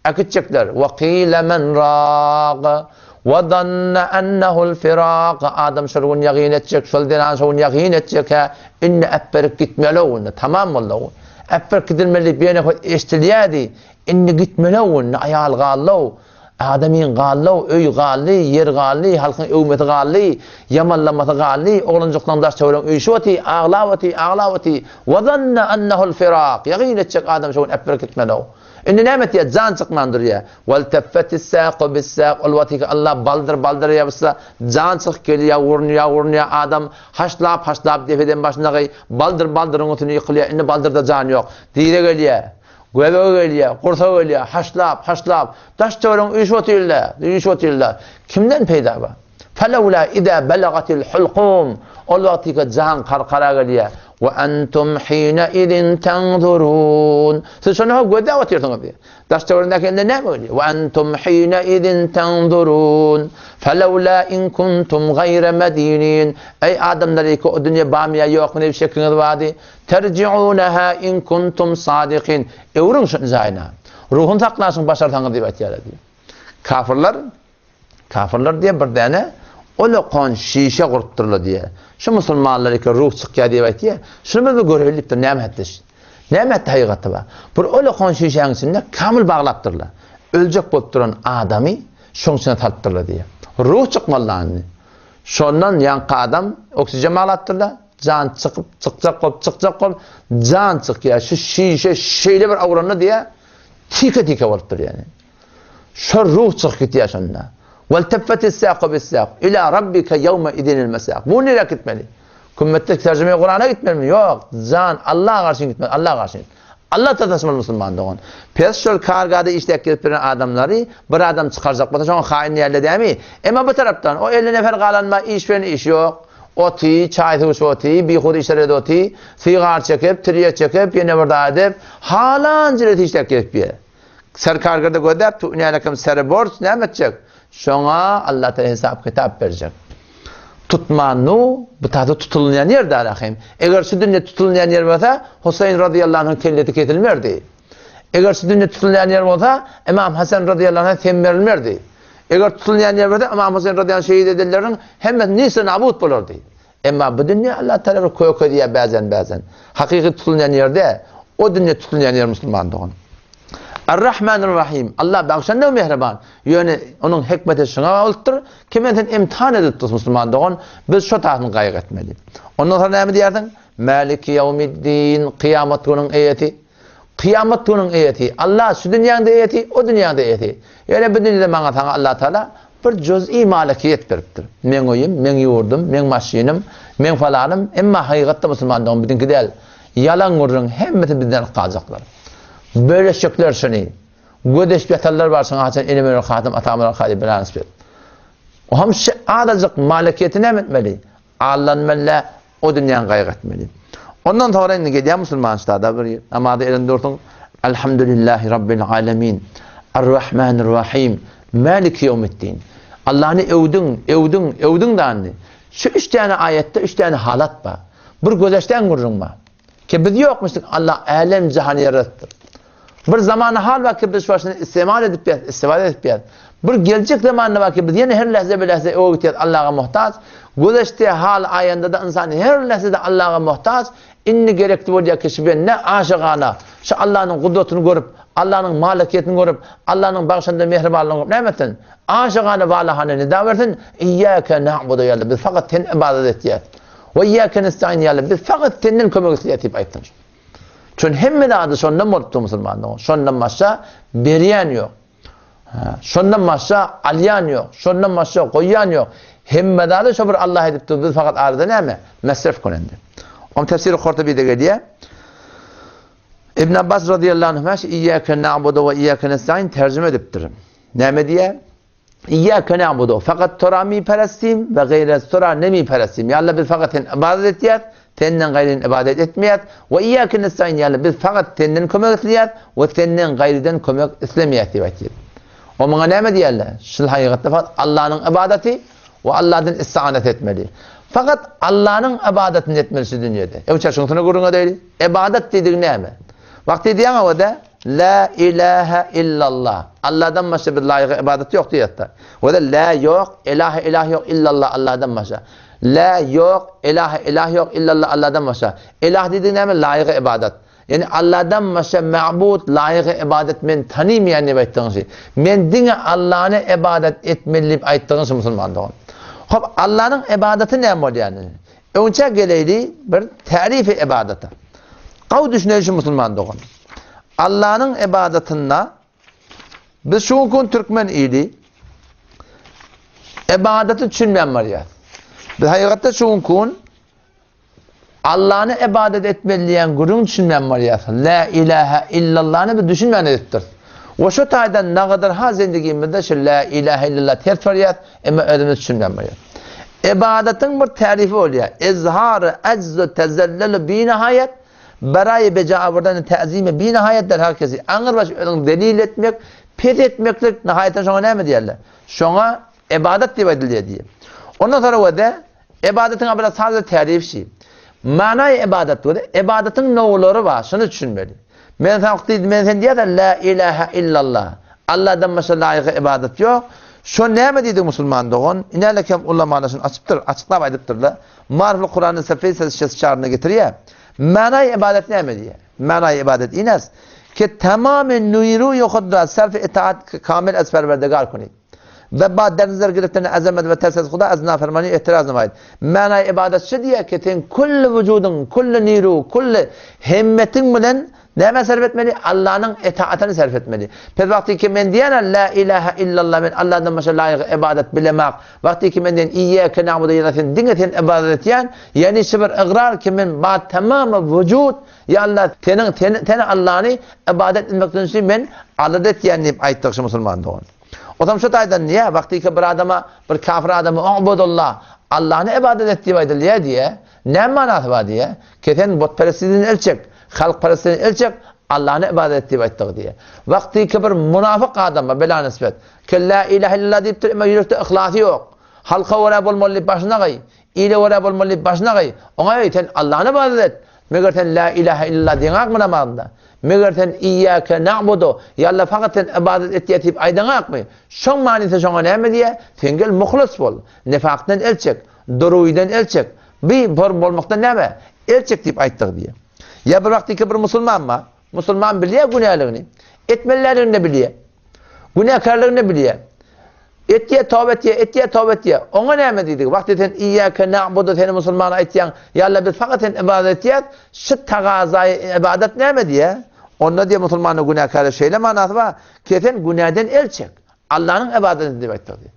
Speaker 1: Äkitjekler. Wa qile men rak wa zanna ennehul firak adam şol gün ýagyn etjek, şol zenan şol gün ýagyn etjek hä, indi äpberip gitmeli-ow indi, tamam boldy-ow. Äpberip gidilmeli diýip ýene eşdilýärdi. Indi gitmeli-ow indi, aýal galdy-ow. Adamyň galdy-ow, öý galdy, ýer galdy, halkyň öwmesi galdy, ýamanlamasy galdy, oglanjyklaň daş-töweregi üýşüp oty, aglap oty, aglap oty. Wa zanna ennehul firak ýagyn etjek adam şol gün äpberip gitmeli-ow. Indi näme etýär? Jan çykman durýar. Welteffetis-saqu bis-saq, ol wagtyky Allah baldyr baldyra ýapyşsa, jan çykyp gelýär, urunýar, urunýar, adam haşlap, haşlap depeden başyna baldyr baldyryň üstüne ýykylýar, indi baldyrda jan ýok. Dire gelýär, göbege gelýär, gursaga gelýär, haşlap, haşlap, daş-töweregi üýşüp otyrlar, üýşüp otyrlar. Kimden peýda bar? Felewlâ izâ belagatil hulkum, ol wagtyka jan karkara gelýär. We entum hîneizin tenzurûn. Siz şonda hem gözläp otyrsyňyz diýýär. Daş-töweregindäki elde näme gelýär? We entum hîneizin tenzurûn. Felewlâ in kuntum gaýre medînîn. Eý adamlar eýki o dünýe barmy ýa ýokmy diýip şekiňiz bardy. Terji'ûneha in kuntum sadikin. Öwrüň şuny jaýyna. Ruhuny saklaşyň başarsaňyz diýip aýtýarlar diýýär. Kafyrlar Kafyrlar diýýär bir däne olakan şişe gurupdyrlar diýýär. Şu musulmanlar eke ruh çykýar diýip aýtýar. Şuny biz bir göreýli diýipdir, näme hetdi? Näme hetdi hakykaty bar? Bir olakan şişäň içinde kamyl baglapdyrlar. Öljek bolup duran adamy şoň içine salypdyrlar diýýär. Ruh çykmaly da indi. Şondan ýaňky adam oksigen baglapdyrlar. Jan çykyp, çykjak bolup, çykjak bolup, jan çykýar. Şu şişe şeýle bir awranda diýýär, tike-tike bolupdyr ýani. Şo ruh çykyp gitýär şonda. Welteffetis-saqu bis-saq ila rabbike ýewme idinil mesaq. Bu nirä gitmeli? Kümmetde terjime Kurana gitmelimi? Ýok. Jan Allaha garşy gitmeli, Allaha garşy. Allah sataşmaly musulman dogan. Pes şol kargada işläp gelip duran adamlary bir adam çykarjak bolsa şoňa haýyn diýerler dämi? Emma bu tarapdan o 50 nefer galanma iş bilen iş ýok. Oty, çaý suw içip oty, bihuda işler edip oty, sigar çekip, tirýek çekip, ýene bir zat edip, halan jüret işläp gelip ýer. Serkargada gözläp tu ünälekem sere borç näme etjek? Şoňa Allah Taala hesap kitap berjek. Tutman nu bu taýda tutulynýan ýer däl ahim. Eger şu dünýe tutulynýan ýer bolsa, Huseýn razyýallahu anhuň kellesi kesilmerdi. Eger şu dünýe tutulýan ýer bolsa, Imam Hasan razyýallahu anha sem berilmerdi. Eger tutulýan ýer bolsa, Imam Huseýn razyýallahu anh şehit edilenleriň hemmesi nise nabut bolardy. Emma bu dünýe Allah Taala bir kök edýär bäzen-bäzen. Hakyky tutulýan ýerde o dünýe tutulýan ýer musulman dogan. Ar-Rahmanir-Rahim. Allah bagşan we mähriban. Ýöne onuň hikmeti şuňa baglydyr. Kim sen imtihan edilip dursun musulman dogan, biz şo taýdan gaýgy etmeli. Ondan soň näme diýersiň? Maliki ýewmiddin, kyýamat günüň eýesi. Kyýamat günüň eýesi. Allah şu dünýäň-de eýesi, o dünýäň-de eýesi. Ýöne bu dünýede maňa saňa Allah Taala bir juz'i malikiýet beripdir. Meň öýüm, meň ýurdum, meň maşynym, meň falanym, emma hakykatda musulman dogan biziňki däl. Ýalan gürrüň, hemmesi bizden alyp galjaklar. Bölüşjekler şuny. Göz eşip ýatanlar bar şuňa haçan enem öler hatym, atam öler kaýy bilen alyşyp. Oham şu azajyk malikiýeti näme etmeli? Allanmelle o dünýäni gaýgy etmeli. Ondan soňra indi gelýär musulman ştada bir namaza elinde dursun. Elhamdülillahi Rabbil alemin. Ar-Rahmanir-Rahim. Maliki ýewmiddin. Allahny öwdüň, öwdüň, öwdüň dany. Şu üç tane aýatda üç tane halat bar. Bir gözeşden gürrüň bar. Ki biz ýokmuşdyk Allah älem jahany ýaradypdyr. Bir zamany hal bar ki biz şu başyny istemal edip ýaz, istifade edip ýaz. Bir geljek zamanda bar ki biz ýene her lähze bir lähze öwgä gitýäs Allaha muhtaç. Gözeşde hal aýanda da ynsan her lähzede Allaha muhtaç. Indi gerekli bolýar ki şu bende aşygana şu Allanyň gudratyny görüp, Allanyň malakiýetini görüp, Allanyň bagşynda mähribanlygyny görüp näme etsin? Aşygana walahana nida bersin, Iýýäke na'budu ýaly biz fakat sen ibadat etýäs. We iýýäke nestaîn ýaly biz fakat senden kömek isleýäs diýip aýtsyn. Çün hemme zady şondan bolupdyr musulman dogan. Şondan başga berýän ýok. Şondan başga alýan ýok. Şondan başga goýýan ýok. Hemme zady şo bir Allah edip dur. Biz fakat arada näme? Mesref konendi. Oň tefsiri Kurtubi'de gelýär. İbn Abbas radıyallahu anhuma İyyâke na'budu ve iyyâke nestaîn tercüme edipdir. Näme diýär? Iyyâke na'budu. Fakat tora mi perestim ve gayre tora ne mi perestim. Ya Allah biz fakat sen ibadet etýäs. Senden gaýryny ybadat etmeýäs. We iýýäke nestaîn ýa Allah biz fakat Senden kömek isleýäs we Senden gaýrydan kömek islemeýäs diýip aýtýar. O muňa näme diýerler? Şul hakykatda fakat Allanyň ybadaty we Alladan istianet etmeli. Fakat Allanyň ybadatyny etmeli şu dünýede. Öwçe şuňsuny gürrüň edeýli. Ybadat diýdigi näme? Wagty diýýäň o-da La ilahe illallah. Alladan başga bir laýyk ybadat ýok diýýär. We-de la ýok, ilahe ilah ýok illallah Alladan başga. La ýok, ilahe ilah ýok illallah Alladan başga. Ilah diýdigi näme? Laýyk ybadat. Ýagny Alladan başga mabud, laýyk ybadat men tanymaýan diýip aýtdygyň şi. Men diňe Allany ybadat etmeli diýip aýtdygyň şi musulman dogan. Hop, Allanyň ybadaty näme bolýar? Öňçä geleýli bir tärifi ybadata. Gawy düşüneli şu musulman dogan. Allanyň ybadatynda biz şu gün türkmen ili ybadaty düşünmän barýar. Biz hakykatda şu gün Allany ybadat etmeli diýen gürrüň düşünmän barýar. La ilaha illallany biz düşünmän edipdiris. We şu taýdan nagadyr ha zendigimizde şu la ilaha illallah ters barýar, emma özümiz düşünmän barýar. Ybadatyň bir tärifi bolýar. Izhary ajzu tezellelu binihaýat baraýy beja awrdany täzimi binihaýat der her kesi. Aňyrbaş özüňi zelil etmek, pes etmeklik nihaýatda şoňa näme diýerler? Şoňa ybadat diýip aýdylýar diýýär. Ondan soňra wede ybadatyň abla sadja tärifi şi. Manaýy ybadat wede ybadatyň nowlary bar, şuny düşünmeli. Men saňa diýdim, men sen diýýär la ilaha illallah. Allahdan başga laýyk ybadat ýok. Şo näme diýdi musulman dogan? Inäle kem ulamalar şuny açypdyr, açyklap aýdypdyrlar. Marful Kurany sefeý ses çaryna getirýär. Manaýy ybadat näme diýýär? Manaýy ybadat ines ki tamamy nuýru hudda sarf itaat kamil az perwerdigar kuni. We ba der giriften azamet we ters az Huda az nafermani ihtiraz namaýt. Manaýy ybadat şu diýýär ki sen kulli wujudyň, kulli niru, kulli hemmetiň bilen Nämä sarf etmeli? Allanyň etaatyny sarf etmeli. Pes wagty ki men diýýän la ilaha illallah men Alladan başga laýyk ybadat bilemak. Wagty ki men diýen iýýäke na'budu ýa sen diňe sen ybadat etýän, ýagny şu bir ygrar ki men ba tamamy wujud ýa Allah seniň sen sen Allany ybadat etmekden üçin men alada etýän diýip aýtdyk şu musulman dogan. Otam şu taýdan diýä wagty ki bir adama bir kafir adama ubudullah Allany ybadat et diýip aýdylýar diýä. Näme manasy bar diýä. Ki sen butperestlikden el çek. Halkperestlikden el çek, Allany ybadat et diýip aýtdygy diýýär. Wagtyky bir munafyk adam bar, bela nisbet. Ki la ilahe illallah diýipdir, emma ýürekde yhlasy ýok. Halka görä bolmaly diýip başyna gaý, ile görä bolmaly diýip başyna gaý. Oňa eý, sen Allany ybadat et. Meger sen la ilahe illallah diýeňakmy namazynda? Meger sen iýýäke na'budu, ýa Alla fakat sen ybadat etýäs diýip aýdaňakmy? Şoň manysy şoňa näme diýýär? Sen gel muhlis bol, nifakdan el çek, duruýdan el çek. Bi bor bolmakdan näme? El çek diýip aýtdyk diýýär. Ýa bir wagtky bir musulman bar. Musulman bilýär günäligini. Etmeliligini bilýär. Günäkärligini bilýär. Etýär, toba etýär, etýär, toba etýär. Oňa näme diýdik? Wagty sen iýýäke na'budu seni musulman aýtýaň. Ýa Allah biz fakat sen ibadat etýäs. Şu tagazaýy ibadat näme diýýär? Onda diýýär musulmanyň günäkäri şeýle manasy bar, ki sen günäden el çek. Allanyň ibadatyny diýip aýtdyk diýýär.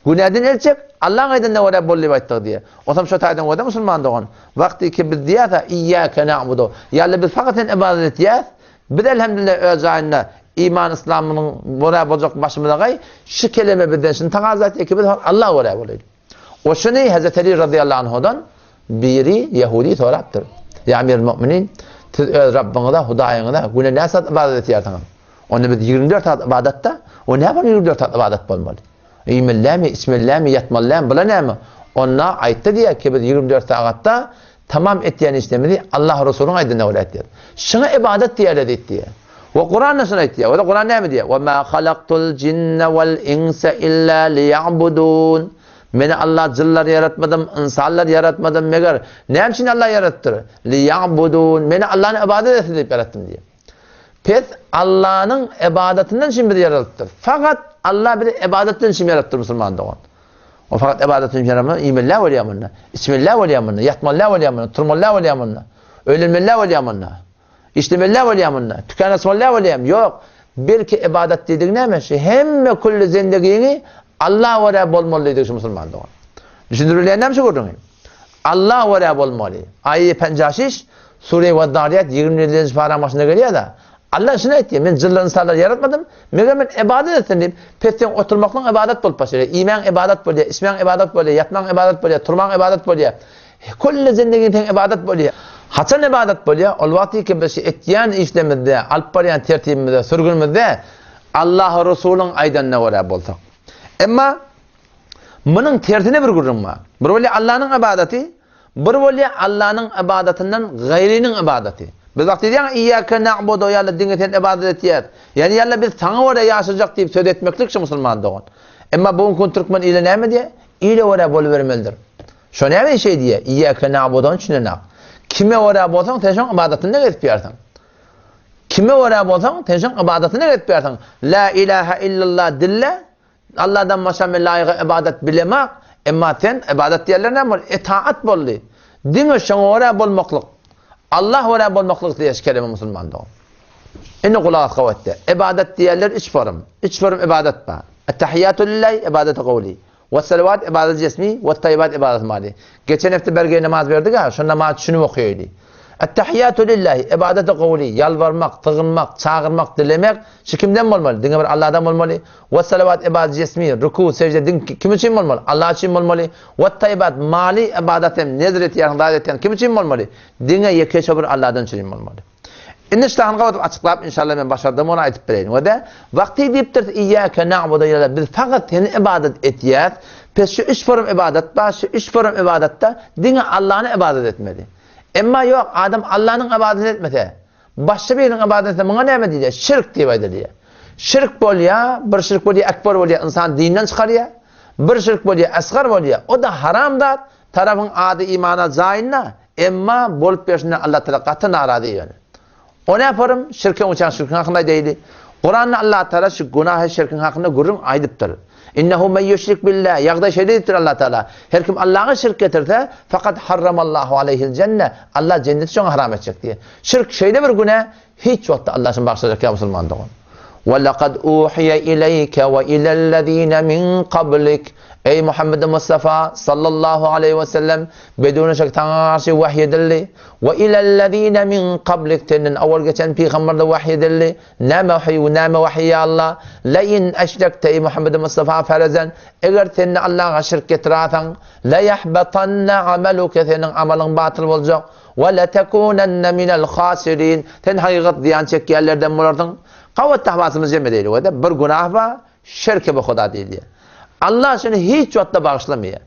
Speaker 1: Günäden el çek, Allaň aýdanyna görä bol diýip aýtdyk diýýär. Onsoň şo taýdan görde musulman dogan, wagty ki biz diýýäs-ä, Iýýäke na'budu, ýa Alla biz fakat seni ybadat etýäs, biz elhemdülillah öz jaýynda iman yslamynyň görä boljak başymyza gaý, şu keleme bizden şuny tagaza etýär ki biz Alla görä bolaýly. O şuny Hezreti Ali razyýallahu anhudan biri ýehudi sorapdyr. Ýa Amirul Mu'minin, siz öz Rabbyňyza, Hudaýyňyza güne näçe saat ybadat etýärsiňiz? Onda biz 24 saat ybadatda, o näme 24 saat ybadat bolmaly? Iýmelilämi, içmelilämi, ýatmalylämi, bula näme? Onda aýtdy diýýär ki, biz 24 sagatda tamam etýän işlerimizi Allah Resulyň aýdanyna görä etýäris. Şuňa ybadat diýerler diýip diýýär. We Kuranda şuny aýtýar. We Kuran näme diýýär? Wa ma halaktul jinne wal insa illa liya'budun. Meni Allah jynlary ýaratmadym, ynsanlary ýaratmadym, meger näme üçin Allah ýaratdyr? Liya'budun. Meni Allahny ybadat etsin diýip ýaratdym diýýär. Pes Allanyň ybadatyndan üçin bizi ýaradypdyr. Fakat Allah bizi ybadatdan üçin ýaradypdyr musulman dogan. O fakat ybadatdan üçin ýaratmady, iýmeli bolýar munda, içmeli bolýar munda, ýatmaly bolýar munda, turmaly bolýar munda, öýlenmeli bolýar munda, işlemeli bolýar munda, tükan açmaly bolýar. Ýok. Belki ybadat diýdigi näme? Şu hemme külli zendegiňi Allah görä bolmaly diýdigi şu musulman dogan. Düşündirilýän näme şu gürrüňi? Alla görä bolmaly. Aýy penjaşiş, Sure we Zarýat 27-nji paraň başynda gelýär-de. Alla şuny aýtýar, men jynlary ynsanlary ýaratmadym, meger men ybadat etsin diýip, pesden oturmaklygyň ybadat bolup başlaýar. Iýmäň ybadat bolýar, içmäň ybadat bolýar, ýatmaň ybadat bolýar, turmaň ybadat bolýar. Külli zindigiň seň ybadat bolýar. Haçan ybadat bolýar? Ol wagty ki biz şu etýän işlerimizde, alyp barýan tertibimizde, sürgünimizde Allaha Resulyň aýdanyna görä bolsak. Emma munuň tersine bir gürrüň bar. Bir bolýar Allanyň ybadaty, bir bolýar Allanyň ybadatyndan gaýrynyň ybadaty. Biz wagt diýýän Iýýake na'budu ýa Alla diňe sen ybadat etýäs. Ýani ýa Alla biz saňa görä ýaşajak diýip söz etmeklik şu musulman dogan. Emma bu gün türkmen ile näme diýýär? Ile görä bolubermelidir. Şo näme şeý diýýär? Iýýake na'buduny düşünenak. Kime görä bolsaň sen şoň ybadatynda gezip ýörsiň. Kime görä bolsaň sen şoň ybadatynda gezip ýörsiň. La ilaha illallah dille Allahdan başga men laýyga ybadat bilemak, emma sen ybadat diýerler näme boldy? Etaat boldy. Diňe şoňa görä bolmaklyk. Allah görä bolmaklyk diýýär şu kelime musulman dogan. Indi gulak as gawy etde. Ybadat diýerler üç forum. Üç forum ybadat bar. Ettehiyyatu lillahi ybadaty gowly. Wes-salawat ybadaty jesmi, wet-taýýibat ybadaty mali. Geçen hepde bergeý namaz berdik-ä, şo namazy düşünip okaýaýly. Ettehiyyatu lillahi ybadaty gowly, ýalbarmak, sygynmak, çagyrmak, dilemek şu kimden bolmaly? Diňe bir Allahdan bolmaly. Wes-salawat ybadaty jesmi, ruku, sejde diň kim üçin bolmaly? Allah üçin bolmaly. Wet-taýýibat mali ybadat hem nezr etýäň, zat etýäň kim üçin bolmaly? Diňe ýeke şo bir Allahdan üçin bolmaly. Indi ştahyny gabadyp açyklap inşallah men başardym ony aýdyp bereýin. We-de wagty diýipdiris Iýýäke na'budu ýa-da biz fakat seni ybadat etýäs. Pes şu üç forum ybadat bar, şu üç forum ybadatda diňe Allany ybadat etmeli. Emma ýok, adam Allanyň ybadatyny etmese, başga biriniň ybadatyny etse muňa näme diýilýär? Şirk diýip aýdylýar. Şirk bolýar, bir şirk bolýar, ekber bolýar, ynsany dinden çykarýar. Bir şirk bolýar, esgar bolýar. O-da haram zat, Tarapyň ady imana jaýynda, emma bolup berşinden Allah Taala gaty narazy ýöne. O näporym şirkiň uçan şirkiň hakynda aýdaýly. Kuranda Allah Taala şu günahy şirkiň hakynda gürrüň aýdypdyr. Innehu men ýüşrik billah, ýagdaý şeýle diýipdir Allah Taala. Her kim Allaha şirk getirse, fakat harramallahu aleýhil jenne, Allah jenneti şoňa haram etjek diýýär. Şirk şeýle bir günä, Hiç wagtda Allah şuny bagyşlajak ýa musulman dogan. Ve lekad uhiye ileyke ve ilellezine min kablik. Eý Muhammed Mustafa sallallahu aleyhi ve sellem bedune şek saňa garşy wahy edildi. Ve ilellezine min kablik senden awal geçen pygamberlere wahy edildi. Näme wahy we näme wahy ýa Allah? Le in eşrekte eý Muhammed Mustafa ferezen eger sen Allaha şirk getirasaň le yahbatanna amaluke seniň amalyň batyl boljak. We letekunenne minel hasirin, sen hakykat zyýan çekýänlerden bolarsyň. Gabat tahbasymyzy jem edeýli we-de bir günah bar, şerke bi Huda diýilýär. Allah şuny hiç wagtda bagyşlamaýar.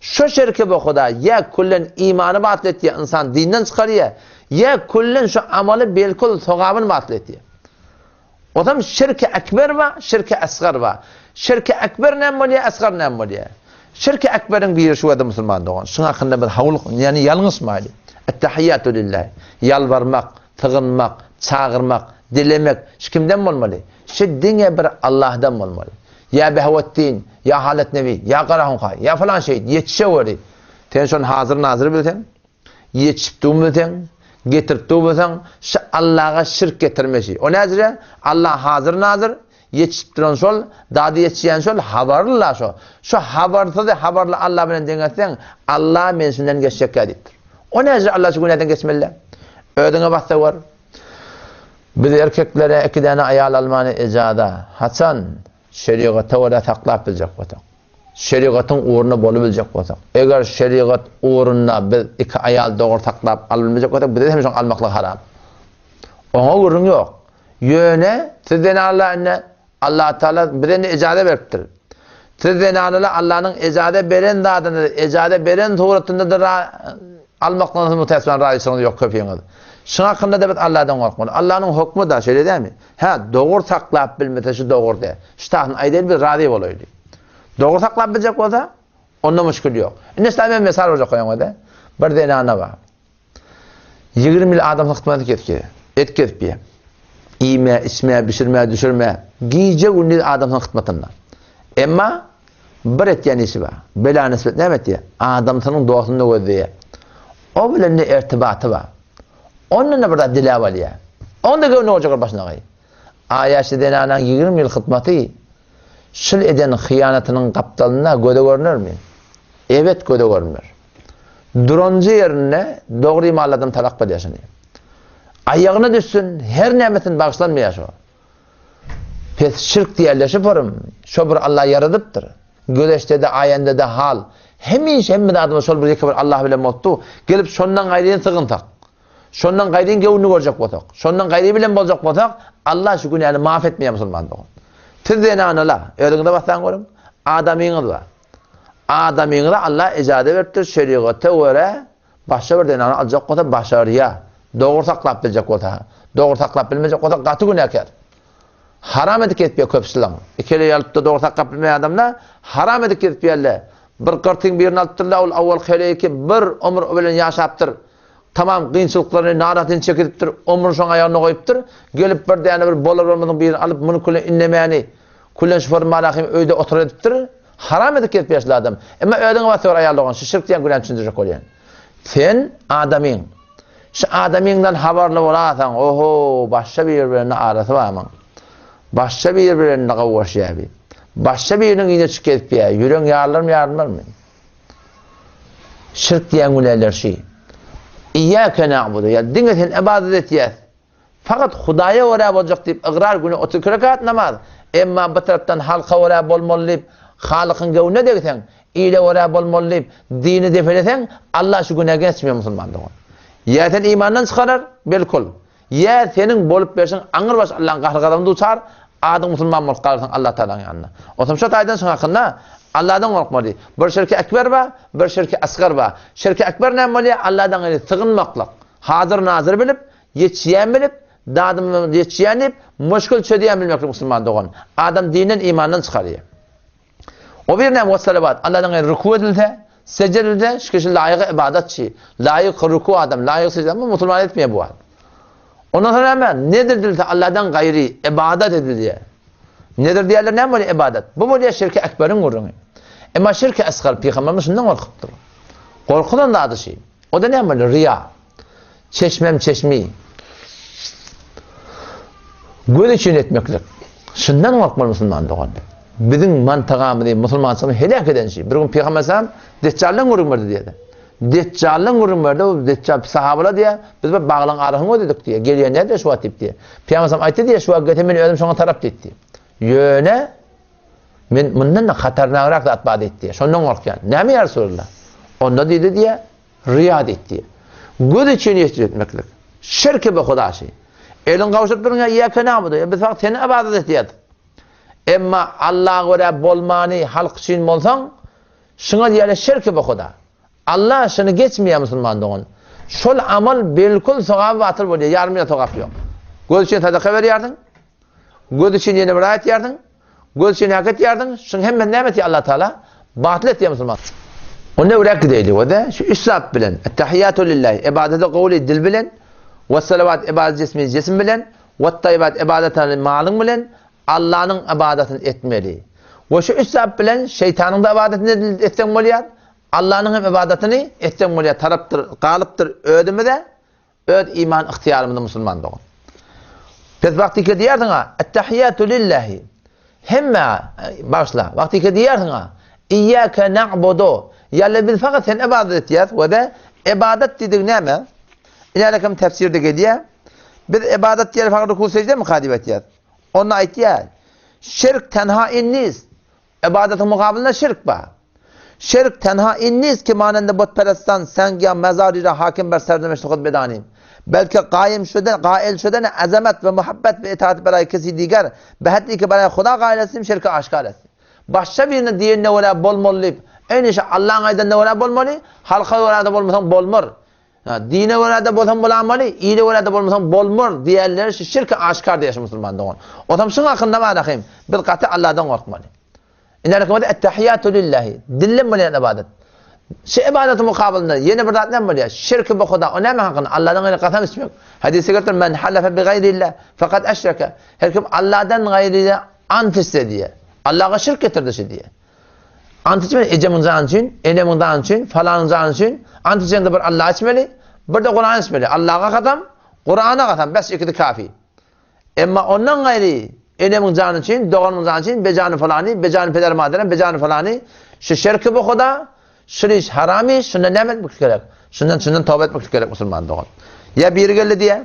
Speaker 1: Şo şerke bi Huda ýa küllen imany batyl etýär, ynsany dinden çykarýar, ýa küllen şo amaly belkul sogabyny batyl etýär. Ozam şirki ekber bar, şirki esgar bar. Şirki ekber näme bolýar, esgar näme bolýar? Şirki ekberiň biri şu wada musulman dogan. Şuň hakynda biz hawluk, ýagny ýalňyşmaýly. Ettehiyyatu lillahi. Ýalbarmak, sygynmak, çagyrmak, dilemek şu kimden bolmaly? Şu diňe bir Allahdan bolmaly. Ýa Behawetdin, ýa Halet Nebi, ýa Garahunka, ýa falan şeýit, ýetişeweri. Sen şony hazyr-nazyr bilseň, Ýetişip durmasaň, getirip durmasaň, şu Allaga şirk getirmeşi. O näjire? Allah hazyr-nazyr, ýetişip duran şol, dady ýetişýän şol, habarly-la şo. Şu habarsyzy habarly Allah bilen deňetseň, Allah men şundan geçjekkä diýipdir. O näjire Allah şu günäden geçmeli-dä? Özüňe bas-da gör. Biz erkeklere iki däne aýal almany ejaza, haçan şerigata görä saklap biljek bolsak. Şerigatyň ugrunda bolubiljek bolsak, eger şerigat ugrunda biz iki aýal dogry saklap alybilmejek bolsak, bize hem şoň almaklyk haram. Oňa gürrüň ýok. Ýöne siz zenanlar indi Allah Taala bize indi ejaza beripdir. Siz zenanlar Allanyň ejaza beren zadyny, ejaza beren suratynda-da almaklygyňyzy mutäsibän razyçylygyňyz ýok köpüňiz. Şuň hakynda-da biz Allahdan gorkmaly. Allanyň hukmy-da şeýle dälmi? Hä, dogry saklap bilmese şu dogry däl. Şu taýdan aýdaýly biz razy bolaýly. Dogry saklap biljek bolsa, onda muşkil ýok. Indi size men mysal berjek goýaňda. Bir zenana bar. 20 ýyl adam hyzmaty kesdi. Et kesip ýe. Iýme, içme, bişirme, düşürme. Gije gündiz adam hyzmatynda. Emma bir etýän işi bar. Bela nisbet näme etýär? Adamsynyň dostuny gözleýär. O bilen ne ertibaty bar. Ondan-da bir zat diläp alýar. Onda göwni boljak başyna gaý. Aýaşly zenanaň 20 ýyl hyzmaty Şul eden hyýanatynyň gapdalynda göze görünermi? Ebet göze görünmer. Duranjy ýerinde dogry imanly adam talak berýär şuny. Aýagyna düşsün, her nämesini bagyşlanmaýar şo. Pes şirk diýerler şu forum. Şo bir Allah ýaradypdyr. Gözeşde-de, aýanda-da hal. Hemişe hemme zadymyz şol bir ýeke bir Allah bilen bolupdy. Gelip şondan gaýryn sygynsak, şondan gaýryn göwnüni görjek bolsak, şondan gaýry bilen boljak bolsak, Allah şu günäni maaf etmeýär musulman dogan. Siz zenanalar, özüňize bassaň görüň, adamyňyz bar. Adamyňyza Allah ijaza beripdir, şerigata görä başga bir zenany aljak bolsa başarýar. Dogry saklap biljek bolsa, dogry saklap bilmejek bolsa gaty günäkär. Haram edip gezip ýör köpüsilaň. Ikili alypda dogry saklap bilmeýän adamlar haram edip gezip ýörler. Bir gyrtyň birini alypdyrlar, ol awalky heleýki bir ömür o bilen ýaşapdyr. Tamam kynçylyklaryny, narahatyny çekidipdir, ömrüni şoň aýagyna goýupdyr. Gelip bir däne bir bolar-bolmazyň birini alyp, muny külen indemäni, külen şufor malahym öýde oturar edipdir. Haram edip gezip ýör şul adam. Emma özüňe bas gör aýal dogan, şu şirk diýen günäni düşündirjek bolýan. Sen adamyň. Şu adamyňdan habarly bolasaň, oho, başga biri bilen arasy barmyň? Başga biri bilen gowuşýar bi. Başga biriniň ýüzüne çykyp gezip ýör. Ýüregiň ýarylarmy, ýarylmarmy? Şirk diýen günäler şu. Iýýäke na'budu. Ýa diňe sen ybadat etýäs. Fakat Hudaýa görä boljak diýip ygrar güni 32 rekat namaz. Emma bir tarapdan halka görä bolmaly diýip Halykyň göwnüne degseň, ile görä bolmaly diýip dini depeleseň, Allah şu günä geçmeýär musulman dogan. Ýa sen imandan çykarar, belkul. Ýa seniň bolup berşiň aňyrbaş Allaň gahar-gazabyna duçar, adyň musulman bolup galarsyň Allah Tagalaň ýanynda. Onsoň şo taýdan şuň hakynda Allahdan gorkmaly. Bir şirki ekber bar, bir şirki asgar bar. Şirki ekber näme bolýar? Allahdan gaýry sygynmaklyk. Hazyr-nazyr bilip, ýetişýän bilip, dadym ýetişýän diýip, muşkul çözýän bilmeklik musulman dogan. Adam dinden, imandan çykarýar. O bir näme wassalawat, Allahdan gaýry ruku edilse, sejde edilse, şu kişi laýyk ybadatçy, laýyk ruku adam, laýyk sejde, bu musulman etmeýär bu wagt. Ondan soň näme? Nedir edilse Allahdan gaýry ybadat edilýär. Nedir diýerler näme bolýar ybadat? Bu bolýar şirki ekberiň gürrüňi. Emma şirki asgar pygamberimiz şundan gorkupdyr. Gorkulan zady şi. O da näme bolýar? Riýa. Çeşmem çeşmi. Göz üçin etmeklik. Şundan gorkmaly musulman dogan. Biziň mantagamyzy, musulmançylygy heläk eden şey. Bir gün Peygamber sallam Deccaldan gürrüň berdi diýdi. Deccaldan gürrüň berdi. O Deccal sahabalar diýär, biz bir baglaň arasyny gözledik diýär. Gelýän näde şu wagt diýip diýär. Peygamber sallam aýtdy diýär, şu wagt gelse men özüm şoňa tarap diýdi. Ýöne men mundan da hatarnagrak zat bar diýdi. Şondan gorkýan. Näme ýa Resulullah? Onda diýdi diýär, Ryýa diýdi. Göz üçin ýesir etmeklik. Şirki bu hudaşy. Eliň gowşuryp duruň ýa iýýäke na'budu. Biz fakt seni ybadat etýäs. Emma Allaha görä bolmany halk üçin bolsaň, şuňa diýýärler şirki bu huda. Allah şuny geçmeýär musulman dogan. Şol amal belkul sogaby batyl bolýar, ýarym ýa sogap ýok. Göz üçin sadaka berýärsiň. Göz üçin ýene bir aýat ýarsyň. Göz üçin hak etýärdiň, şuň hemmesini näme etýär Allah Taala? Batyl etýär musulman. Onda öwräk gideýli we şu üç zat bilen, Ettehiyyatu lillahi, ibadeti gowly dil bilen, we salawat ibadet jesmi jisim bilen, we taýyibat ibadetany malyň bilen Allanyň ibadatyny etmeli. We şu üç zat bilen şeýtanyň da ibadatyny etseň bolýar, Allanyň hem ibadatyny etseň bolýar, tarapdyr, galypdyr özümize. Öz iman ygtyýarymyzda musulman dogan. Pes wagtyka diýersiň-a, Ettehiýatu lillahi. Hemme, bagyşla, wagtyka diýersiň-a, Iýýäke na'budu. Ýa-da biz fakat seni ybadat etýäs we-de ybadat diýdigi näme? Inälekem tefsirde gelýär. Biz ybadat diýeli fakat ruku seždemi ka diýip aýtýas. Onda aýtýar, Şirk tenha innis. Ybadatyň mukabylynda şirk bar. Şirk tenha in nist ki manende butperestan, seng ýa mezar ira hakim ber sernemeşti hud bedanim. Belki gaýym şuden, gail şuden azamet we muhabbet we itaat beraý kesi diger, be heddi ki beraý Huda gail estim şirki aşkar estim. Başga birine diýenine görä bolmaly diýip, eýni şo Allaň aýdanyna görä bolmaly, halka görä-de bolmasaň bolmar. Dine görä-de bolsaň bolamaly, ile görä-de bolmasaň bolmar diýenleri şu şirki aşkar diýýär şu musulman dogan. Otam şuň hakynda bar ahym, biz gaty Allahdan gorkmaly. Ine rekmede ettehiýatu lillahi, dilden bolýan ybadat. Şu ybadatyň mukabylynda ýene bir zat näme bolýar? Şirki bu Huda, o näme hakynda? Allahdan gaýry kasam içmek. Hadisde gelipdir, men halafa bi gaýrillah faqad eşreke. Her kim Allahdan gaýry ant içse diýýär. Allaha şirk getirdi şu diýýär. Ant içmeli, ejemiň jany üçin, enemiň jany üçin, falanyň jany üçin. Ant içeňde bir Allaha içmeli, bir-de Kurana içmeli. Allaha kasam, Kurana kasam, bes ikisi kafi. Emma ondan gaýry enemiň jany üçin, doganymyň jany üçin, bejany falany, bejany peder maderem, bejany falany, şu şirki bu Huda, şu iş haram iş, şundan näme etmek gerek? Şundan şundan toba etmek gerek musulman dogan. Ýa biri geldi diýe,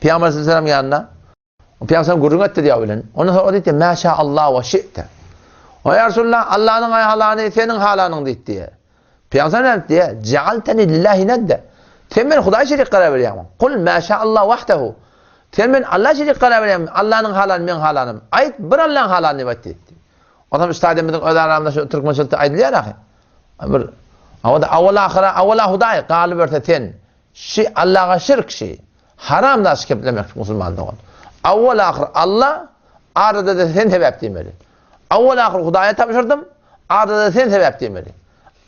Speaker 1: Pygamber sallallahu aleyhi ve sellem ýanyna, Pygamber gürrüň etdi diýýär bilen. Ondan soň o diýdi, Mäşä Allah we şi'te. O ýa Resulullah, Allanyň aý halany, seniň halanyň diýdi diýýär. Pygamber näme diýýär? Ja'altani lillahi nedde. Sen meni Hudaýa şerik karar berýäňmi? Kul ma şa'Allah wahdehu. Sen meni Alla şerik karar berýäňmi? Allanyň halany meň halanym. Aýt, bir Allaň halany diýip aýt diýdi. Onsoň üstadymyzyň biziň öz aramyzda şu türkmençilikde aýdylýar ahy. Bir Awada awal ahyra awala Hudaý galyberse sen. Şi Allaga şirk şi. Haram daş keplemek musulman dogan. Awal ahyr Alla arada-da sen sebäp diýmeli. Awal ahyr Hudaýa tabşyrdym, arada-da sen sebäp diýmeli.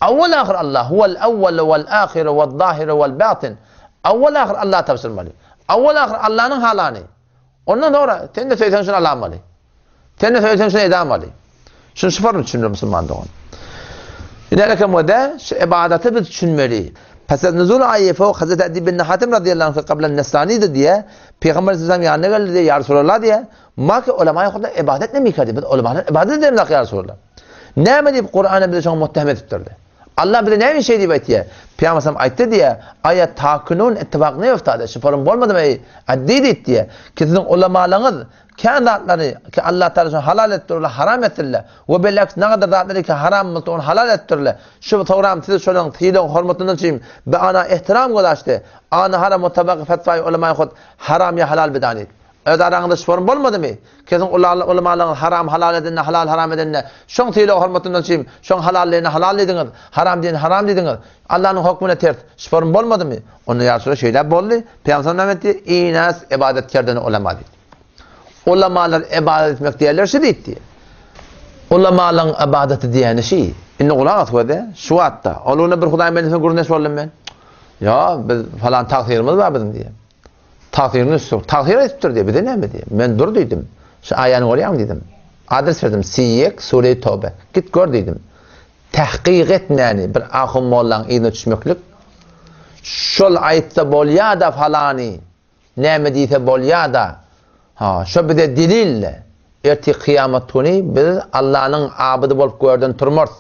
Speaker 1: Awal ahyr Allah, huwal awwal wal ahyr wal zahir wal batin. Awal ahyr Allaha tabşyrmaly. Awal ahyr Allanyň halany. Ondan soňra sen-de söýseň şuny alamaly. Sen-de söýseň şuny edamaly. Şuny şu forma düşünmeli musulman dogan. Ine rekem we şu ibadaty biz düşünmeli. Pes nuzul aýy fawk Hazreti Adi bin Hatim radiyallahu anhu kabla Nesrani'di diýe Peygamber aleyhisselam ýanyna geldi diýe ýa Resulallah diýe Ma ki ulama Huda ibadet ne mikadi biz ulamalar ibadet edelim ýa Resulallah. Näme diýip Kur'an bize şoňa muttehim edipdirdi. Allah bize näme şey diýip aýtýar? Pygamber sallam aýtdy diýe, aýa takunun ittifak ne öftade? Şu forum bolmadymy eý Addi diýip diýe. Ki siziň ulamalaryňyz kän zatlary ki Allah Taala şony halal etdir, olar haram etdirler. We belaks nagadar zatlary ki haram bolsa ony halal etdirler. Şu sogram siz şolaryň sylag hormatyndan üçin be ana ehtiram golaşdy. Ana haram mutabak fetwaý ulamaý hud haram ýa halal bidanit. Öz araňyzda şu forum bolmadymy? Kesiň ulamalaryňyz haram halal edende, halal haram edende, şoň sylag hormatyndan üçin, şoň halal diýende halal diýdiňiz, haram diýende haram diýdiňiz. Allanyň hokmuna ters şu forum bolmadymy? Onda ýa Resulallah şeýle boldy. Pygamber näme etdi? Inas ibadet kerdeni ulama diýdi. Ulamalar ibadet etmek diýerler şu diýdi. Ulamalaryň ibadaty diýeni şu. Indi gulak as göze, şu wagtda. Ol güne bir Hudaýyň bendesine gürrüňdeş boldum men. Ýa biz falan tagsyrymyz bar biziň diýen. Tagsyryny üstün. Tagsyr etipdir diýe, bize näme diýe. Men dur diýdim. Şu aýany görýäňmi diýdim. Adres berdim. Siýek, Sure-i Tobe. Git gör diýdim. Tahkyk etmäni bir ahun mollaň yzyna düşmeklik. Şol aýtsa bolýa-da falany, näme diýse bolýa-da. Ha, şo bize delil-le. Ertir kyýamat güni biz Allanyň abydy bolup görden turmarys.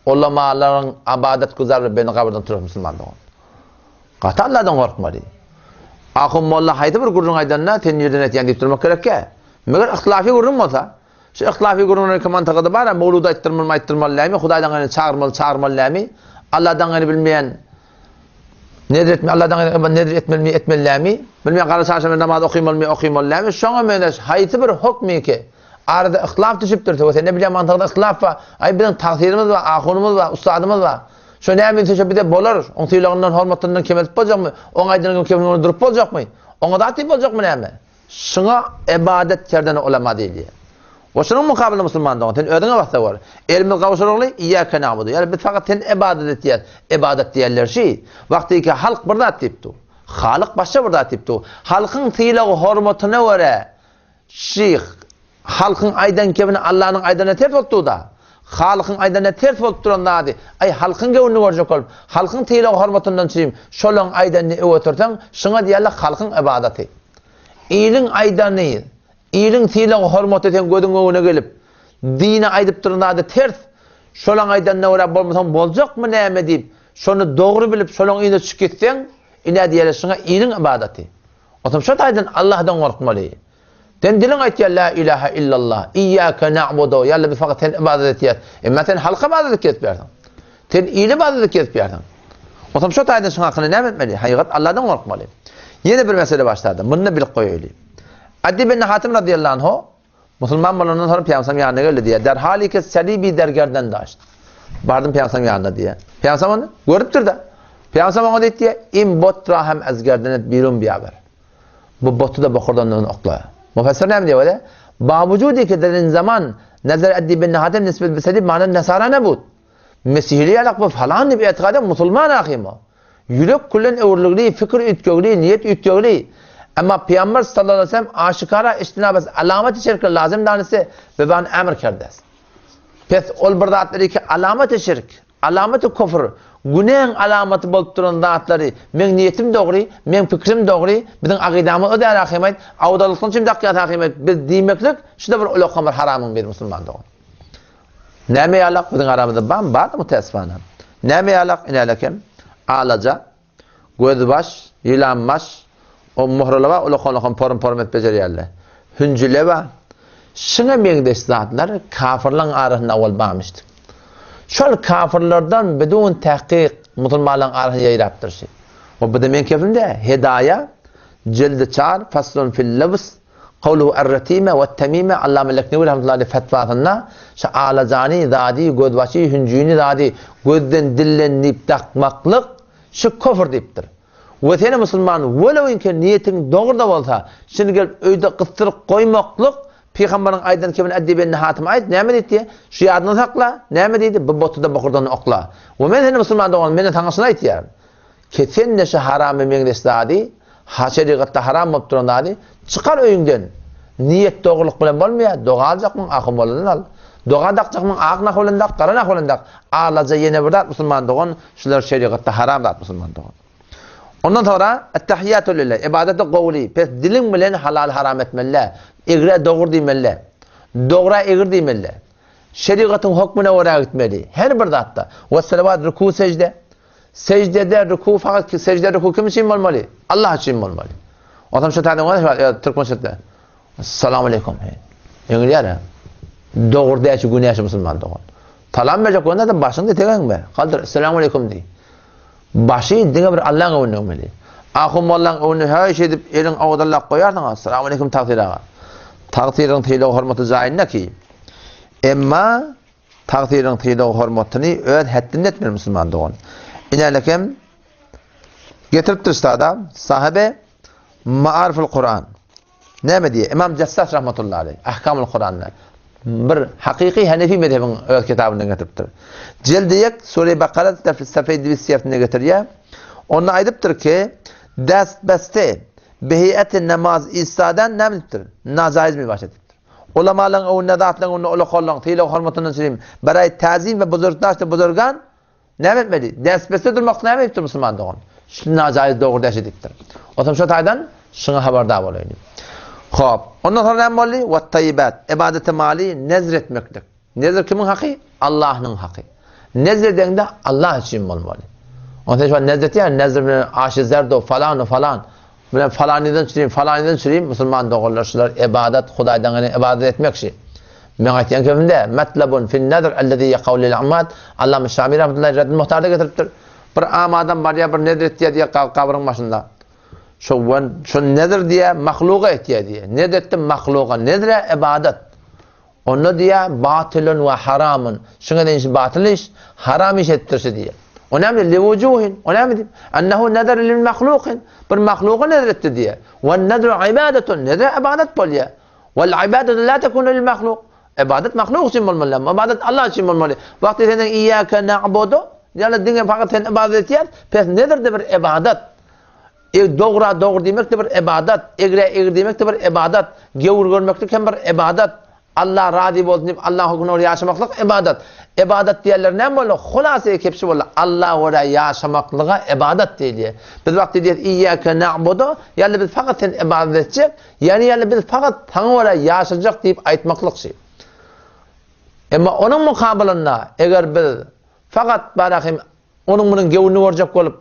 Speaker 1: Ulamalaryň abadat güzarly beni gabyrdan turarys musulman dogan. Gaty Alladan gorkmaly. Ahun molla haýsy bir gürrüň aýdanda sen nirden etýäň diýip durmak gerekkä. Meger yhtilafy gürrüň bolsa, şu yhtilafy gürrüňleriň iki mantygy-da bar-a, mowlud aýtdyrmalymy aýtdyrmaly dälmi, Hudaýdan gaýryny çagyrmaly çagyrmaly dälmi, Alladan gaýry bilmeýän nezr etme, Alladan gaýry nezr etmelimi etmeli dälmi, bilmeýän gara çarşenbe namaz okymalymy okymaly dälmi, şoňa meňzeş haýsy bir hukmyky arada yhtilaf düşüpdir, sen ne bilýän mantykda yhtilaf bar, aý biziň tagsyrymyz bar, ahunymyz bar, ussadymyz bar. Şo näme diýse şo bize bolar. Oň sylagyndan, hormatyndan kemeltip boljakmy? Oň aýdanyny kemini durup boljakmy? Oňa zat diýip boljakmy näme? Şuňa ybadat kerdene ulama diýilýär. We şunuň mukabylynda musulman dogan, sen özüňe basa gör. Elimiz gowşurygly, Iýýäke na'budu. Ýagny biz fakat seni ybadat etýäs. Ybadat diýenler şi. Wagtyky halk bir zat diýip dur. Halyk başga bir zat diýip dur. Halkyň sylagy hormatyna görä Şyh, halkyň aýdan kebini Allanyň aýdanyna ters bolup dur-da. Halykyň aýdanyna ters bolup duran zady, aý, halkyň göwnüni görjek bolup, halkyň sylag-hormatyndan çürim, şolaň aýdanyny öwütirseň, şuňa diýerler halkyň ybadaty. Iliň aýdany, iliň sylag-hormaty seň gözüň öňüne gelip, dine aýdyp duran zady ters, şolaň aýdanyna görä bolmasaň boljakmy näme diýip, şony dogry bilip, şolaň yzyna düşüp gitseň, ine diýerler şuňa iliň ybadaty. Otam şo taýdan Allahdan gorkmaly. Sen diliň aýtýar la ilaha illallah, iyyake na'budu, ýa biz fakat sen ibadat etýäs. Emma sen halka ibadat edip gezip ýörsiň. Sen ile ibadat edip gezip ýörsiň. Otam şo taýdan şuň hakyny näme etmeli? Hakykat Allahdan gorkmaly. Ýene bir mesele başlady. Muny bilip goýaýly. Adi ibn Hatim radiyallahu anhu Musulman bolandan soňra Pygamberimiz ýanyna geldi diýýär. Derhalike salibi der gerden daşt. Bardym Pygamberimiz ýanyna diýýär. Pygamberimiz ony görüpdir-de. Pygamberimiz oňa diýdi diýýär, "Im botra hem az gerdenet birun biaber." Bu boty da bokurdandan okla. Mufassir näme diýýär? Ba wujudi ki der zaman nazar addi bin Hatim nisbet bi salib mana nasara nabut. Mesihli ýalak bu falan diýip etikada musulman ahym o. Ýürek küllen öwrüligli, fikir üýtgegli, niýet üýtgegli. Emma Pygamber sallallahu aleyhi ve sellem aşikara içtinabes alamaty şirke lazym danise ve ban emr kerdes. Pes ol bir zatlary ki alamaty şirk, alamaty kufr, günäň alamaty bolup duran zatlary meň niýetim dogry, meň pikrim dogry, biziň akydamyz o däl ahym aýt, awdalykdan üçin dakýas ahym aýt, biz diýmeklik şu-da bir ulakan bir haramyň biri musulman dogan. Näme ýalak biziň aramyzda bam bar müteessifana. Näme ýalak inälekem alaja, gözbaş, ýylanbaş, o muhralaba ulakan-ulakan porum-porum edip bejerýärler. Hünjüle bar. Şuňa meňzeş zatlar kafirlaryň arasynda owal barmyşdy. Şol kafirlerden bidun tahkyk musulmanlaryň arasyna ýaýrapdyr şi. We bu-da meň kepim däl. Hedaýa, jildi çar, faslun fil libs, kawluhu er-retime we-temime, Allama Leknewi rahmetullahi aleýh fetwasynda şu alajany, zady, gözbaşy, hünjüni zady gözden, dilden diýip dakmaklyk şu kofr diýipdir. We seni musulman welewinki niýetiň dogry-da bolsa, şuny gelip öýde gysdyryp goýmaklyk Pygambaryň aýdan kebini Addi benni Hatyma aýt, näme diýdi? Şu ýadyňda sakla, näme diýdi? Bu boty-da bokurdagyny okla. We men seni musulman doganym, menden saňa şuny aýtýaryn. Ki sen-de şu harama meňzeş zady, ha şerigatda haram bolup duran zady, çykar öýüňden. Niýet dogrulyk bilen bolmaýar, doga aljakmyň, ahun molladan al. Doga dakjakmyň, ak nah bilen dak, gara nah bilen dak. Alaja ýene bir zat musulman dogan, şular şerigatda haram zat musulman dogan. Ondan soňra Ettehiýatu lillah, ibadaty gowly, pes diliň bilen halal haram etmeli, egrä dogry diýmeli, dogra egri diýmeli. Şerigatyň hökmüne görä gitmeli her bir zatda. Wessalawat ruku sejde. Sejdede ruku fakat sejde ruku kim üçin bolmaly? Allah üçin bolmaly. Onsoň şu taýdan görä türkmençede Assalamu aleýkum. Ýeňilýär. Dogry däçi günäçi musulman dogan. Salam berjek bolanda başyňy etegiň be. Galdyr Assalamu aleýkum diý. Başy diňe bir Allaň öňünde egmeli. Ahun mollaň öňünde höý şeýdip eliň owdallap goýarsyň, Assalamu aleýkum tagsyr aga. Tagsyryň sylag hormaty jaýynda ki. Emma tagsyryň sylag hormatyny öz hetdinde etmeli musulman dogan. Inälekem getiripdir sada sahabe Maariful Kuran. Näme diýýär? Ymam Jassas rahmetullahi aleýh Ahkamul Kuranda bir hakyky Hanefi mezhebiň öz kitabyndan getiripdir. Jeldi ýek Sure Bakara safeý 207-nde getirýär. Onda aýdypdyr ki, dest beste beheýeti namaz istadan näme diýipdir? Najaýyz mi başa diýipdir. Ulamalaryň öňünde zatlaryň öňünde ulakanlaryň sylag hormatyndan çyrim. Beraý täzim we buzurgdaşdy buzurgan Näme etmeli? Däsbeste durmak näme diýipdir musulman dogan? Şu najaýyz dogry däşi diýipdir. Otam şo taýdan şuňa habardar bolaýyn diýip. Hop. Ondan soň näme boldy? Wat-taýyibat. Ibadeti mali nezr etmeklik. Nezr kimiň haky? Allahnyň haky. Nezr edeňde Allah üçin bolmaly. Ondan soň nezr etýär, nezr bilen aşy zerdo falan falan. Bilen falanydan çüreyim, falanydan çüreyim, musulman doganlar şular ibadat, Hudaýdan gelen ibadat etmek şi. Men aýtýan kebimde, Matlabun fin nazr allazi yaqau lil amwat, Allama Şami rahmetullahi Reddül Muhtarda getiripdir. Bir am adam barýar, bir nezr etýär diýýär gabryň başynda. Şo şo nezr diýýär, mahluga etýär diýýär. Nezr etdim mahluga, nezre ibadat. Onda diýýär, batylun we haramun. Şuňa eden işi batyl iş, haram iş etdir şu diýýär. O näme diýýär? Liwujuhin. O näme diýip? Ennehu nazara lil mahlukin. Bir mahluga nezr etdi diýýär. We nazru ibadatun. Nezr ibadat bolýar. Wal ibadatu la tekunu lil mahluk. Ibadat mahluk üçin bolmaly. Ibadat Allah üçin bolmaly. Wagty seniň iyyaka na'budu, ýa-da diňe fakat sen ibadat etýär, pes nezr-de bir ibadat. E, dogra dogry diýmek-de bir ybadat, egrä egri diýmek-de bir ybadat, gewür görmeklik hem bir ybadat, Allah razy bolsun diýip Allaň hökmüne görä ýaşamaklyk ybadat. Ybadat diýenler näme boldy? Hulasy kepşi boldy. Allaha görä ýaşamaklyga ybadat diýilýär. Biz wagty diýýäs Iýýäke na'budu, ýagny biz fakat sen ybadat etjek, ýagny ýagny biz fakat saňa görä ýaşajak diýip aýtmaklyk şi. Emma onuň mukabylynda eger biz fakat barahim Onuň-munuň göwnüni görjek bolup,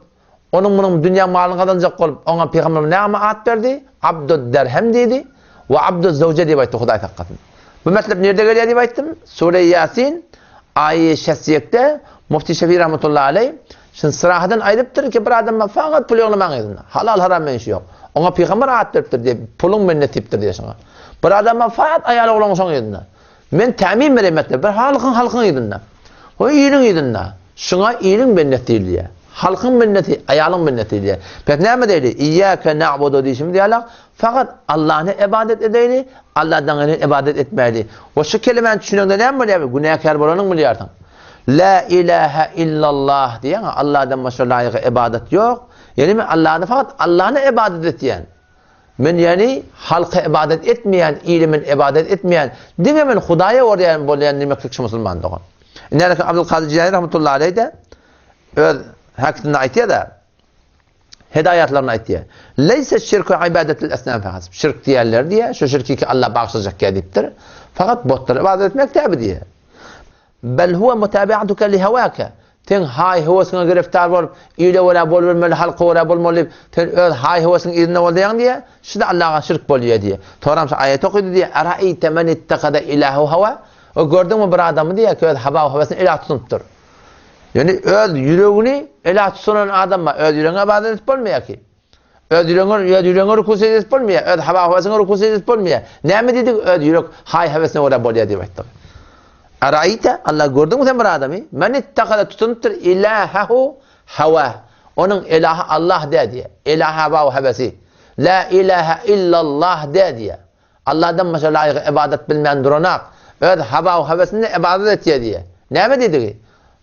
Speaker 1: onuň-munuň dünýä malyny gazanjak bolup, oňa pygamberimiz näme at berdi? Abdud-Derhem diýdi we Abduz-Zewje diýip aýtdy, Hudaý saklasyn. Bu meslep nirde gelýär diýip aýtdym? Sure Ýasin, aýy şesýekde Mufti Şefi rahmetullahi aleý şuny syrahadan aýdypdyr ki, bir adama fakat pul ýygnamaň yzynda. Halal-haram men işi ýok. Oňa pygamber at beripdir diýip, puluň minnet diýipdir diýip şoňa. Bir adama fakat aýal oglan şoň yzynda. Men tämin beremekde bir halkyň halkyň yzynda. O iliň yzynda. Şuňa iliň bendesi diýilýär. Halkyň bendesi, aýalyň bendesi diýilýär. Pes näme diýdi? Iyyake na'budu diýşimiz ýaly, fakat Allahny ibadet edeýli, Allahdan gaýry ibadet etmäýli. We şu kelimäni düşüneňde näme bolýar? Günäkär bolanyň bilýärsiň. La ilaha illallah diýýäň, Allahdan başga laýyk ibadet ýok. Ýagny men Allahny fakat Allahny ibadet etýän. Men ýagny halka ybadat etmeýän, ile men ybadat etmeýän, diňe men Hudaýa borýan bolýan diýmeklik şu musulman dogan. Indi ýa Abdulkadyr Jilani rahmetullahi aleýh de öz hakynda aýtýar-da, hedaýatlaryny aýtýar. Leýse şirku ibadatul asnam fahasb. Şirk diýerler diýär, şu şirki ki Allah bagyşlajak diýipdir. Fakat botlara ybadat etmek däbi diýär. Bel huwe mutabi'atuke li hewake. Sen haý-höwesiňe giriftar bolup, ile görä bolubermeli, halka görä bolmaly diýip, sen öz haý-höwesiň yzynda bolýaň diýýär. Şu-da Allaha şirk bolýar diýýär. Soňram şu aýaty okydy diýýär, Eraeýte men ittehada ilahehu hawa? O gördüňmi bir adamy diýýär ki, öz hawa-höwesini ilah tutunypdyr. Ýöne öz ýüregini ela tutunan adam bar. Öz ýüregiňe ybadat edip bolmaýar ki. Öz ýüregiňe, öz ýüregiňe ruku sejde edip bolmaýar. Öz hawa-hewesiňe ruku sejde edip bolmaýar. Näme diýdik? Öz ýürek haý-hewesine görä bolýar diýip aýtdyk. Araýta, Allah gördüňmi sen bir adamy? Men ittahada tutunypdyr ilahahu hawa. Onuň ilahy Allah dä diýýär. Ilahy hawa hewesi. La ilaha illallah dä diýýär. Allahdan başga laýyk ybadat bilmän duranak, öz hawa-höwesine ybadat etýär diýýär. Näme diýdigi?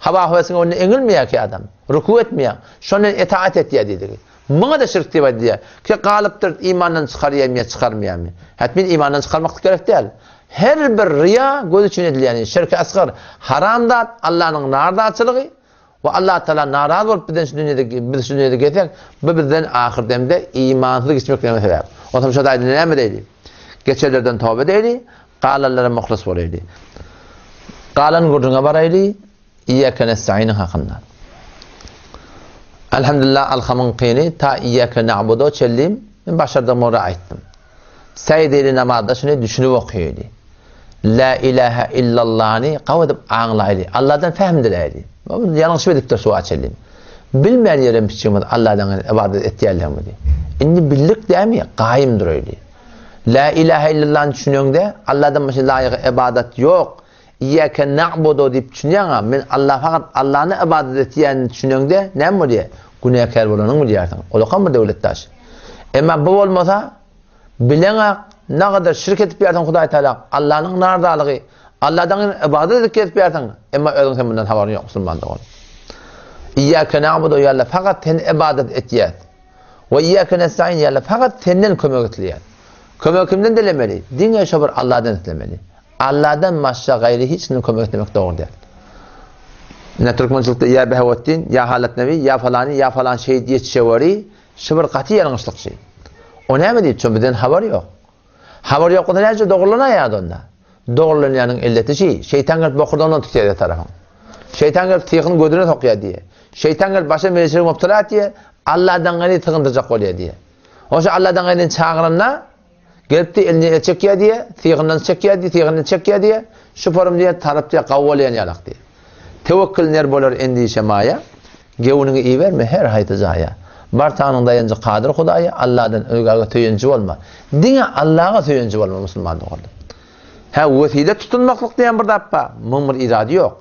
Speaker 1: Hawa-höwesiň öňünde eňilmeýär ki adam, ruku etmeýär, şondan etaat etýär diýdigi. Muňa-da şirk diýip aýdylýar. Ki galypdyr imandan çykarýarmy ýa çykarmaýarmy? Hetmin imandan çykarmaklyk gerek däl. Her bir ryýa göz üçin edilýäni, şirki asgar, haram zat, Allanyň narzaçylygy, We Allah Tagala narazy bolup bizden şu dünýede biz şu dünýede gezsek, bu bizden ahyr demde imansyz geçmekligine sebäp. Onsoň şo taýda näme edeýli? Geçenlerden toba edeýli, galanlara muhlis bolaýly. Galan gürrüňe baraýly, Iyyake nestaîn hakynda. Elhamdülillah alhamyň kyny ta Iyyake na'budu çenli men başardygym görä aýtdym. Säý edeýli namazda şuny düşünip okaýly. Lä ilähä illallany gawy edip aňlaýly. Alladan pähim diläýli. Ýalňyşyp edipdir şu wagta çenli. Bilmän ýören piçigimiz Alladan ybadat etýänligimizi. Indi bildik dämi? Gaýym duraýly. Lä ilähä illallany düşüneňde, Alladan başga laýyk ybadat ýok. Iýýäke na'budu diýip düşünýäň-a, men Alla fakat Allany ybadat etýän düşüneňde näme bolýar? Günäkär bolanyňy bilýärsiň. Olakam bir döwlet daş. Emma bu bolmasa, Bileňak, nagadar şirk edip ýörsiň Hudaý Tagala, Allanyň narzalygy, Alladan ybadat edip gezip ýörsiň, emma özüň sen mundan habaryň ýok musulman dogan. Iýýäke na'budu ýa Alla fakat seni ybadat etýäs. We iýýäke nestaîn ýa Alla fakat senden kömek isleýäs. Kömek kimden dilemeli? Diňe şo bir Alladan islemeli. Alladan başga gaýry hiç kimden kömek islemek dogry däl. Ine türkmençilikde ýa Behawetdin, ýa Halat Nebi, ýa falany, ýa falan şehit ýetişeweri, Şu bir gaty ýalňyşlyk şi. O näme diýip, şo bizden habar ýok. Habar ýok bolsa näçe dogrulanýar onda? Dogrulanýanyň illeti şi, şeýtan gelip bokurdagyňdan tutýar diýe tarapyň. Şeýtan gelip syhyny gözüne sokýar diýe. Şeýtan gelip başa melçelik mubtala etýär, Alladan gaýry sygyndyrjak bolýar diýe. Oşa Alladan gaýryny çagyranda, Gelipdi, elini el çekýär diýýär, sygyndan çekýär diýýär, sygyndan çekýär diýýär. Şu forum diýýär, tarap diýýär, gawy bolýan ýalak diýýär. Tewekkül ner bolar endişe maýa, Gewniňi iberme her haýsy jaýa. Barsagynyň daýanjy Kadyr Hudaýa, Alladan özgäge söýenji bolma. Diňe Allaga söýenji bolma musulman doganlar. Hä, wesile tutunmaklyk diýen bir zat bar, muň bir irady ýok.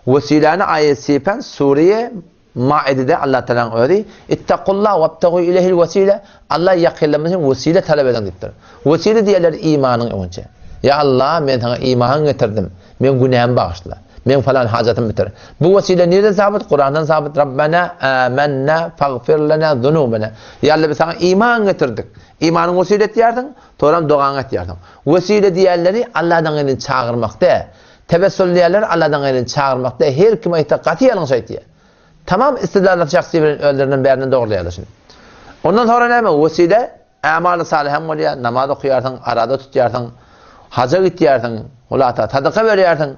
Speaker 1: Wesiläni aýat sypan sure Maidede Allah Tagalaň özi, Ittakullah wabtagu ileyhil wesile, Alla ýakynlamak üçin wesile talap ediň diýipdir. Wesile diýerler imanyň öňünçe. Ýa Allah, men saňa iman getirdim. Meň günämi bagyşla. Meň falan hajatymy bitir. Bu wesile nireden sabyt? Kurandan sabyt. Rabbena amennä fagfir lena zunubena. Ýa Allah, biz saňa iman getirdik. Imanyň wesile etýärsiň, soňram dogaňy etýärsiň. Wesile diýenleri Allahdan gaýry çagyrmak däl. Tewessül diýerler Alladan gaýryny çagyrmakda her kim aýtsa gaty ýalňyş aýtýar. Tamam istidlallar şahsy bilen özlerinden bärinden dogrulaýarlar şuny. Ondan sonra näme? Wesile amaly salyh hem bolýar, namaz okaýarsyň, arada tutýarsyň, haja gitýärsiň, hulata sadaka berýärsiň.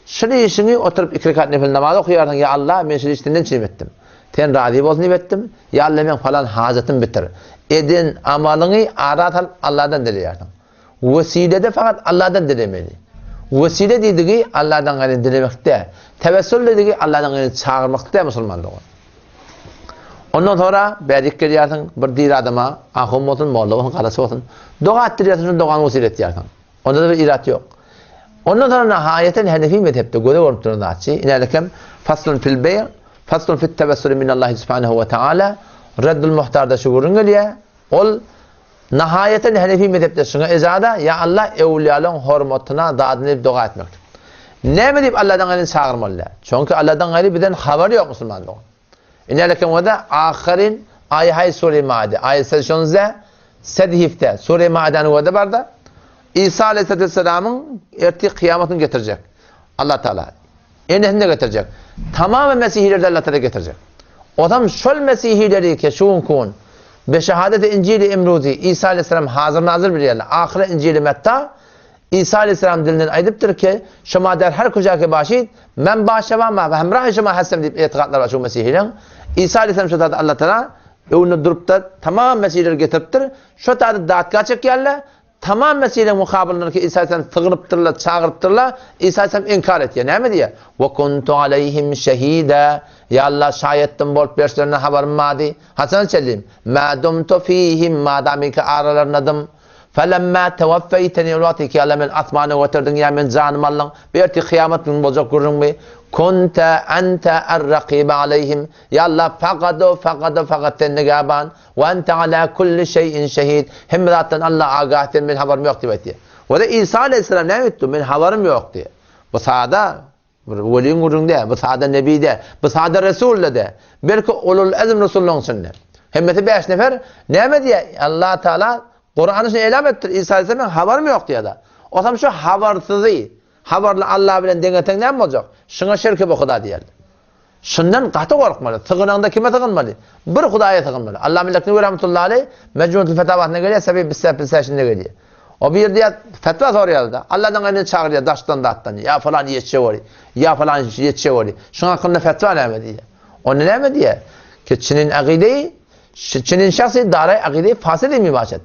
Speaker 1: Şul işiňi oturyp iki rekat nefil namaz okaýarsyň, ýa Allah men şul işi senden üçin etdim. Sen razy bolsun diýip etdim. Ýa Allah meň falan hajatym bitir. Eden amalyňy ara salyp Allahdan dileýärsiň. Wesilede fakat Allahdan dilemeli. Wesile diýdigi Allahdan gaýry dilemek däl. Tewessül diýdigi Allahdan gaýry çagyrmak däl musulman dogan. Ondan sonra bärik gelýärsiň, bir diri adama, ahun bolsun, molla bolsun, garaçy bolsun, doga etdirýärsiň, şunu dogany wesile etýärsiň. Onda da bir irat ýok. Ondan sonra nihaýeten Hanefi mezhepde göze görünip duran zatçy, inälekem faslun fil beý, faslun fit tewessül minallahi subhanahu we taala, Reddul Muhtarda şu gürrüň gelýär. Ol Nahaýaten Henefi mezhepde şuňa ejada, Ýa Allah, öwlüýalaryň hormatyna zadyny diýip doga etmekdir. Näme diýip Alladan gaýryny çagyrmaly däl? Çünki Alladan gaýry bizden habary ýok musulman dogan. Inälekem bolsa ahyryn aýy haý sure Maide, aýy sed şonze sed hifte, sure Maidäniň özi barda Isa aleyhisselamyň ertir kyýamatyny getirjek. Allah Taala. Enesini-de getirjek. Tamamy mesihileri-de Allah Taala getirjek. Ozam şol mesihileri ki şu günki gün be şehadeti Injili Imruzi Isa aleyhisselam hazır nazır bilýärler. Ahyry Injili Metta Isa aleyhisselam dilinden aýdypdyr ki, şuma der her kuja ki başid, men başa ma ve hemrahi şuma hessem diýip etigatlar bar şu mesihileriň. Isa aleyhisselam şu taýda Allah Taala öňünde durupda tamam mesihileri getiripdir. Şu taýda datga çekýärler. Tamam Mesihleň mukabylyndaky Isa aleyhisselam sygynypdyrlar, çagyrypdyrlar, Isa aleyhisselam inkar etýär. Näme diýýär? Wa kuntu aleyhim şehida. Ýa Allah, şaýatdym bolup berişlerinden habarym bardy. Haçana çenli? Ma dumtu fihim, madamyki aralaryndadym. Felemma tewaffeýteni, ol wagty ki Allah meni asmana göterdiň ýa men janymy aldyň. Bu ertir kyýamat güni boljak gürrüňmi? Kunte ente er-rakibe aleyhim. Ýa Allah, fagado, fagado, fagat sen nigaban. Wa ente ala kulli şeýin şehid. Hemme zatdan Allah agah sen men habarym ýok diýip aýtýar. Wada Isa aleyhisselam näme etdi? Men habarym ýok diýýär. Bu sada bir weliň gürrüňi däl, bu sada nebi däl, bu sada resul-da däl. Belki ulul azm resullaryň içinde. Hemmesi 5 nefer näme diýýär? Allah Taala Kurany şunu elam etdir. Isa aleyhisselam men habarym ýok diýýär. Osam şu habarsyzy habarly Allah bilen deňeseň näme boljak? Şuňa şirki bu Huda diýerdi. Şundan gaty gorkmaly. Sygynaňda kime sygynmaly? Bir Hudaýa sygynmaly. Allah Milleknewi rahmetullahi aleý Mejmuatul Fetawasynda gelýär, Sebib Bissep Bilseşinde gelýär. O bir ýerde fetwa soraýar-da, Allahdan gaýryny çagyrýar daşdan zatdan. Ýa falan ýetişeweri, ýa falan ýetişeweri. Şuň hakynda fetwa näme diýýär? Onda näme diýýär? Ki çinin agydeýi, çinin şahsy daraý agydeýi fasid mibaşet.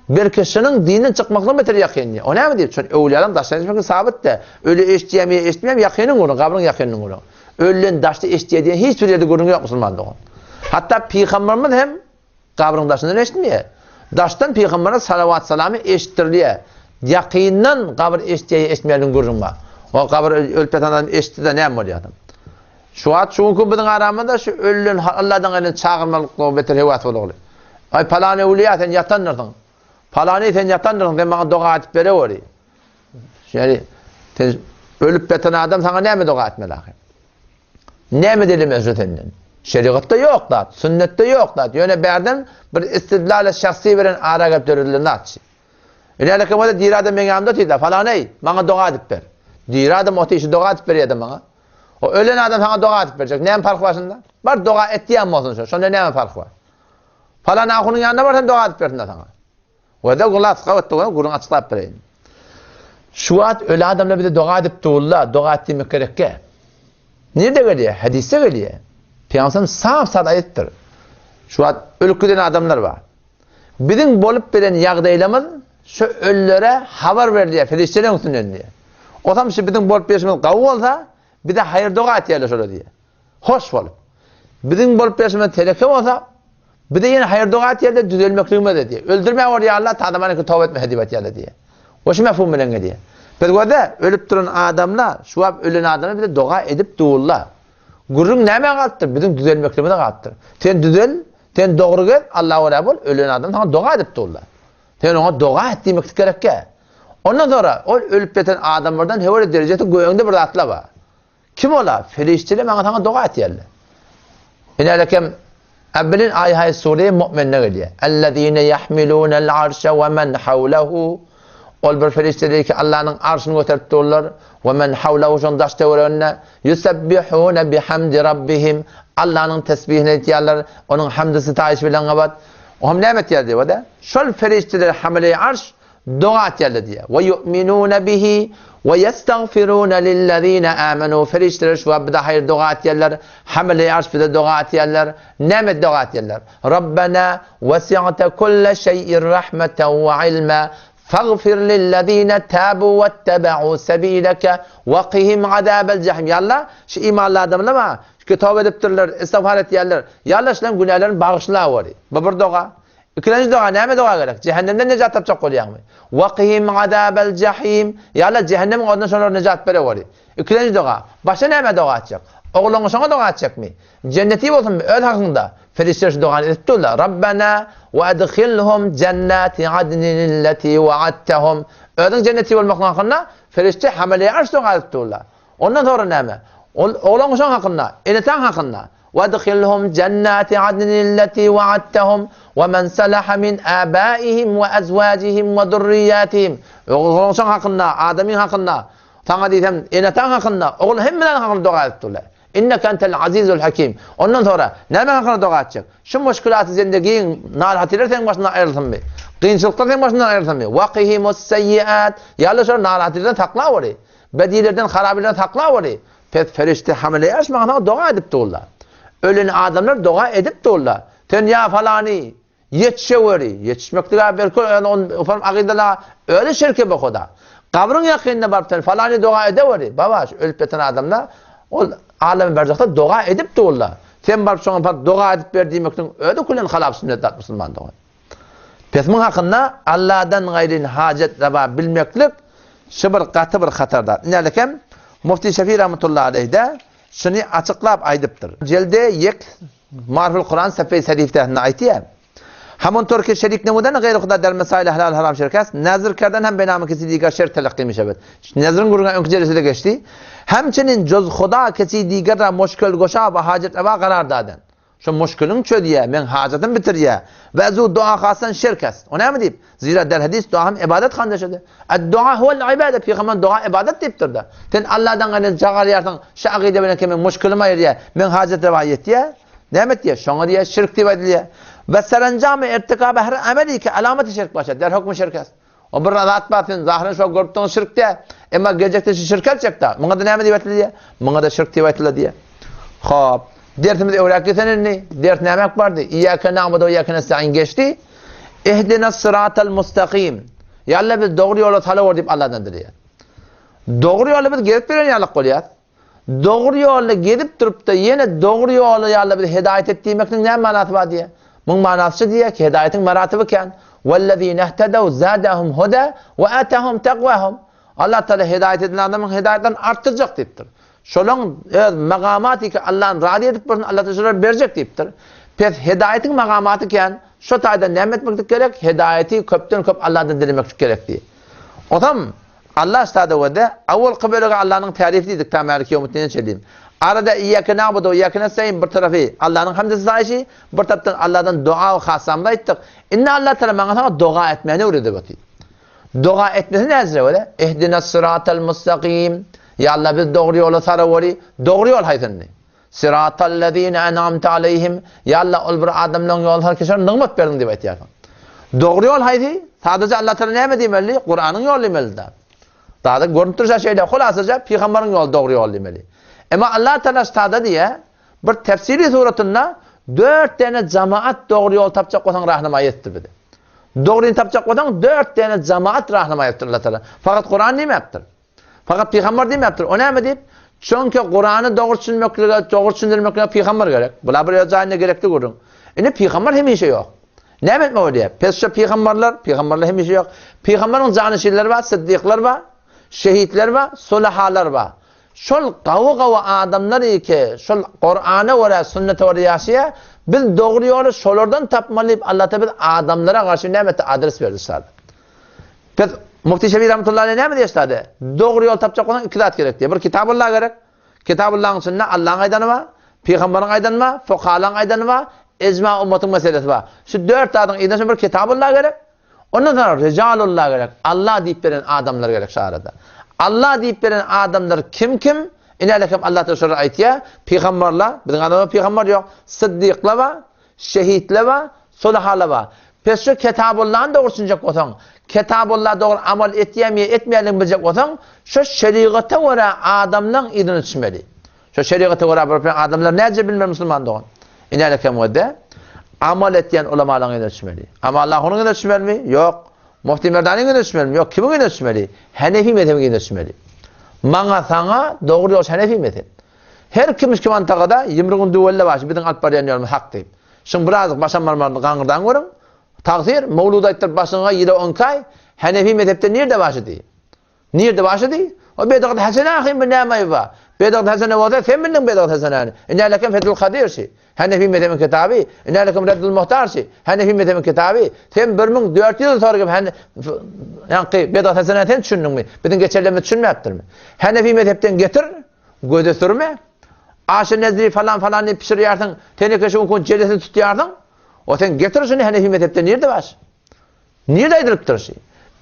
Speaker 1: Bir kişiniň dinden çykmakdan beter ýakyn diýýär. O näme diýip? Çünki öwliýalaryň daşdan eşitmeklik sabyt-da. Öli eşitýärmi ýa eşitmeýärmi ýakynyň gürrüň, gabryň ýakynynyň gürrüň. Ölüden daşda eşitýär diýen hiç bir ýerde gürrüň ýok musulman dogan. Hatda pygamberimiz hem gabryň daşyndan eşitmeýär. Daşdan pygambere salawat salamy eşitdirilýär. Ýakyndan gabyr eşitýär ýa eşitmeýär gürrüň bar. O gabyr ölüp ýatan adam eşitdi-de näme bolýar adam. Şu wagt şu günki biziň aramyzda şu ölüden Alladan gaýry çagyrmaklyk beter höwes bolagly. Aý palany öwlüýä sen ýatandyrsyň. Palany sen ýatandyrsyň sen maňa doga edip bereweri. Şeýle sen ölüp ýatan adam saňa näme doga etmeli ahyr? Näme dilemez şu senden? Şerigatda ýok zat, sünnetde ýok zat. Ýöne bärden bir istidlal şahsy bilen ara gelip döredilen zatçy. Ine bolsa diri adam meň ýanymda otyr-da, falany, maňa doga edip ber. Diri adam otyr, şu doga edip berýär-de maňa. O ölen adam saňa doga edip berjek. Näme parhy bar şunda? Bar doga etýän bolsun şo. Şonda näme parhy bar? Falan ahunyň ýanyna bar sen doga edip bersin saňa. Wada gulas gabat doga gürrüň açyklap bereýin. Şu wagt öli adamlar bize doga edip durlar, doga et diýmek gerekge. Nirde gelýär? Hadisde gelýär. Pygamberimiz sap-sap aýdypdyr. Şu wagt ölüp giden adamlar bar. Biziň bolup bilen ýagdaýlarymyz şu ölülere habar berilýär, perişdeleriň üstünden diýýär. Osam şu biziň bolup berşimiz gawy bolsa, bize haýyr doga etýärler şolar diýýär. Hoş bolup. Biziň bolup berşimiz teleke bolsa, bize ýene haýyr doga etýärler, düzelmekligimize diýýär. Öldürmä bolýarlar, tadaman toba etmese diýip aýtýarlar diýýär. O şu mefhum bilen gelýär. Biz görde, ölüp duran adamlar, şu wagt ölen adamlar bize doga edip durlar. Gürrüň nämä galypdyr? Biziň düzelmekligimize galypdyr. Sen düzel, Sen dogry gez, Alla görä bol, ölen adam saňa doga edip durlar. Sen oňa doga et diýmeklik gerekkä. Ondan sonra ol ölüp ýatan adamlardan höwre derejesi göýüňde bir zatlar bar. Kim ola? Perişdeler maňa saňa doga etýärler. Inälekem Abbilin aý haý sure mu'minne gelýär. Ellezine yahmilunal arşa we men hawlahu Ol bir perişdeler ki Allanyň arşyny göterip durlar. We men hawlahu şoň daş töwereginde Ýusebbihune bihamdi rabbihim, Allanyň tesbihini aýtýarlar, Onuň hamdy-sitaýyşy bilen gabat. Oňam näme etýär diýip-de? Şol perişdeler hamile-i arş doga etýärler diýýär. We ýu'minune bihi we ýestagfirune lillezine amenu. Perişdeler şu wagt bize haýyr doga etýärler, hamile-i arş bize doga etýärler. Näme doga etýärler? Rabbena wesi'te kulle şeý'in rahmeten we ilma. Fagfir lillezine tabu wettebe'u sebileke wekihim azabel jahim. Ýa Allah, şu imanly adamlar bar, şu toba edipdirler, istigfar etýärler. Ýa Allah, şularyň günälerini bagyşlaweri. Bu bir doga. Ikilenji doga näme doga gerek? Jähennemden nejat tapjak bolýaňmy? Wekihim azabel jahim. Ýa Allah, jähennemiň odundan şolara nejat bereweri. Ikilenji doga. Başga näme doga etjek? Ogluňa şoňa doga etjekmi? Jenneti bolsunmy öz hakyňda? Perişdeler şu dogany edip durlar. Rabbena we adkhilhum jennati adninillati wa'adtahum. Özüň jenneti bolmaklygyň hakynda perişde hamele arş doga edip durlar. Ondan sonra näme? Ol oglan uşaň hakynda, enetaň hakynda. We adkhilhum jennati adninillati wa'adtahum we men salaha min abaihim we azwajihim we zurriyyatihim. Oglan uşaň hakynda, adamyň hakynda, saňa diýsem, enetaň hakynda, ogul hemmeler hakynda doga edip durlar. Inneke entel azizul hakim. Ondan sonra näme hakynda doga etjek? Şu muşkilaty zendegiň narahatylar seň başyndan aýrylsynmy? Kynçylyklar seň başyndan aýrylsynmy? Waqihimus seyyiat. Ýa Allah şol narahatylardan saklaweri. Bedilerden, harabilerden saklaweri. Pes perişde hamile arş maňa doga edip durlar. Ölen adamlar doga edip durlar. Sen ýa falany. Ýetişeweri. Ýetişmeklige belki ony agydala özi şirke bokoda. Gabryň ýakynynda baryp sen falany doga edeweri. Baba şu ölüp ýatan adamda ol alemi berzahda doga edip durla. Sen baryp şoňa baryp doga edip ber diýmekligiň özi külen halap sünnet zat musulman dogan. Pes muň hakynda Alladan gaýryn hajat raba bilmeklik şu bir gaty bir hatar zat. Inälikem Mufti Şefi rahmetullahi aleyh-de şuny açyklap aýdypdyr. Jildi ýek Marful Kuran Sefei Sedifdesinde aýtýar. Hamun ki şerik nemuden gaýry huda der mesail halal haram şirk Nazr kerden hem benamı kesi diger şirk telakki mişebet. Nazrın gürrüňi öňki jelesede geçdi. Hemçinin juz huda kesi diger ra muşkül goşa ve hacet eva karar daden. Şu muşkülüň çözýär, meň hajatym bitirýär. Ve zu dua hasan şirk est. O näme diýip? Zira der hadis dua hem ibadet handeşedi. Ad-dua huwal ibadet. Pygamber dua ibadet diýipdir-de. Sen Allahdan gaýry jagarýarsyň, şu akyda bilen ki men muşkülüm aýyrýar, meň hajat rewa ýetýär. Näme etýär? Şoňa diýýär, şirk diýip aýdylýar. We serenjamy irtikabe her ameli ki alameti şirk başa, der hukmy şirk est. O bir zat bar, sen zahyran şo görüp durun şirk diýär. Emma geljekde şu şirk etjek-de. Muňa da näme diýip aýdylýar? Muňa da şirk diýip aýdylýar diýýär. Hop. Dersimiz öwräk geçen indi. Ders näme bardy? Iyyake na'budu we iyyake nesta'in geçdi. Ihdinas sıratal mustakim. Ya Allah biz dogry ýola salawar diýip Allahdan dileýär. Dogry ýola biz gezip ýören ýalyk bolýar. Dogry ýolda gezip durupda ýene dogry ýola ýa Allah bizi hedaýat et diýmekniň näme manasy bar diýýär. Muň manasy şu diýýär ki, hedaýatyň maratyby kän. Wellezine ihtedew zadahum huda we atahum takwahum. Allah Taala hedaýat edilen adamyň hedaýatlaryny artdyrjak diýipdir. Şolaň öz magamaty ki Allahny razy edip bolsun, Allah Taala şolara berjek diýipdir. Pes hedaýatyň magamaty kän. Şo taýdan näme etmeklik gerek? Hedaýaty köpden köp Allahdan dilemeklik gerek diýýär. Otam Allah sada wede, awalky bölegi Allanyň tärifi diýdik ta Mäliki ýewmiddine çenli. Arada Iýýäke na'budu we iýýäke nestaîn bir tarapy Allanyň hamdy saýyşy, bir tarapdan Alladan doga we hasamyzy aýtdyk. Indi Allah Taala maňa saňa doga etmäni öwredip otyr. Doga etmesi näzire wele? Ihdinas syratal mustaqim. Ýa Allah biz dogry ýola saraweri. Dogry ýol haýsy indi? Syratallezine en'amte aleyhim, Ýa Allah, ol bir adamlaryň ýoluny sal ki, şolara nygmat berdiň diýip aýtýarsyň. Dogry ýol haýsy? Sadaja Allah Taala näme diýmeli? Kuranyň ýoly diýmeli-dä. Zada görünip durşa şeýle, hulasaja pygamberiň ýoly dogry ýol diýmeli. Emma Allah Taala sada diýýär, bir tefsiri suratynda dört däne jamaat dogry ýol tapjak bolsaň rahnamaý etdi bizi. Dogryny tapjak bolsaň dört däne jamaat rahnamaý etdi Allah Taala. Fakat Kuran diýmäpdir. Fakat pygamber diýmäpdir. O näme diýip? Çünki Kurany dogry düşünmeklige, dogry düşündirmeklige pygamber gerek. Bular bir öz jaýynda gerekli gürrüň. Indi pygamber hemişe ýok. Näme etmek bolýar? Pes şu pygamberler, pygamberler hemişe ýok. Pygamberiň janyşinleri bar, syddyklar bar, şehitler bar, sulahalar bar. Şol gawy-gawy adamlar ki, şol Kurana görä, sünnete görä ýaşaýar. Biz dogry ýoly şolardan tapmaly diýip Allah Taala biz adamlara garşy näme etdi? Adres berdi şada. Pes Mufti Şebi rahmetullahi aleyh näme diýýär Dogry ýol tapjak bolsaň iki zat gerek diýýär. Bir Kitabullah gerek. Kitabullahyň içinde Allahyň aýdany bar, pygamberiň aýdany bar, fukahalaryň aýdany bar, ijma ummatyň meselesi bar. Şu dört zadyň yzyna bir Kitabullah gerek. Ondan soňra Rijalullah gerek. Allah diýip beren adamlar gerek şu arada. Allah diýip beren adamlar kim kim? Inälekem Allah da şolar aýtýar. Pygamberler, biziň adamlar pygamber ýok. Syddyklar bar, Şehitler bar, sulahalar bar. Pes şu Ketabullany dogry düşünjek bolsaň, Ketabulla dogry amal etýärmi ýa etmeýändigini biljek bolsaň, şu şerigata görä adamlaň yzyna düşmeli. Şu şerigata görä bir adamlar näce bilmeli musulman dogan? Inälekem wede amal etýän ulamalaryň yzyna düşmeli. Ama Allahyň yzyna düşmelimi? Ýok. Mufti Merdanyň yzyna düşmelimi? Ýok. Kimiň yzyna düşmeli? Hanefi mezhebiň yzyna düşmeli. Maňa saňa dogry ýol Hanefi mezheb. Her kim şu mantagada ýumrugyny düwelle başy biziň alyp barýan ýolumyz hak diýip. Şuň birazjyk başam barmagyny gaňyrdan görüň. Tagsyr, mowlud aýtdyryp başyňa ýyla onki aý, Hanefi mezhepde nirde başy diý. Nirde başy diý? O bedgat hasene ahym bu näme aýby bar? Bedgat hasene bolsa sen bildiň bedgat hasenäni. Inälekem Fethul Kadir şi. Hanefi mezhebiň kitaby, Inälekem Reddul Muhtar şi. Hanefi mezhebiň kitaby. Sen 1400 ýyl soň gelip ýaňky bedgat hasenäni sen düşündiňmi? Biziň geçenlerimiz düşünmäpdirmi? Hanefi mezhepden getir. Göze sürme. Aşy nezri falan falan diýip pişirýärsiň, teneke şuňkuň jelesini tutýarsyň. O sen getir şuny Hanefi mezhepde nirde bar? Nirde aýdylypdyr şi?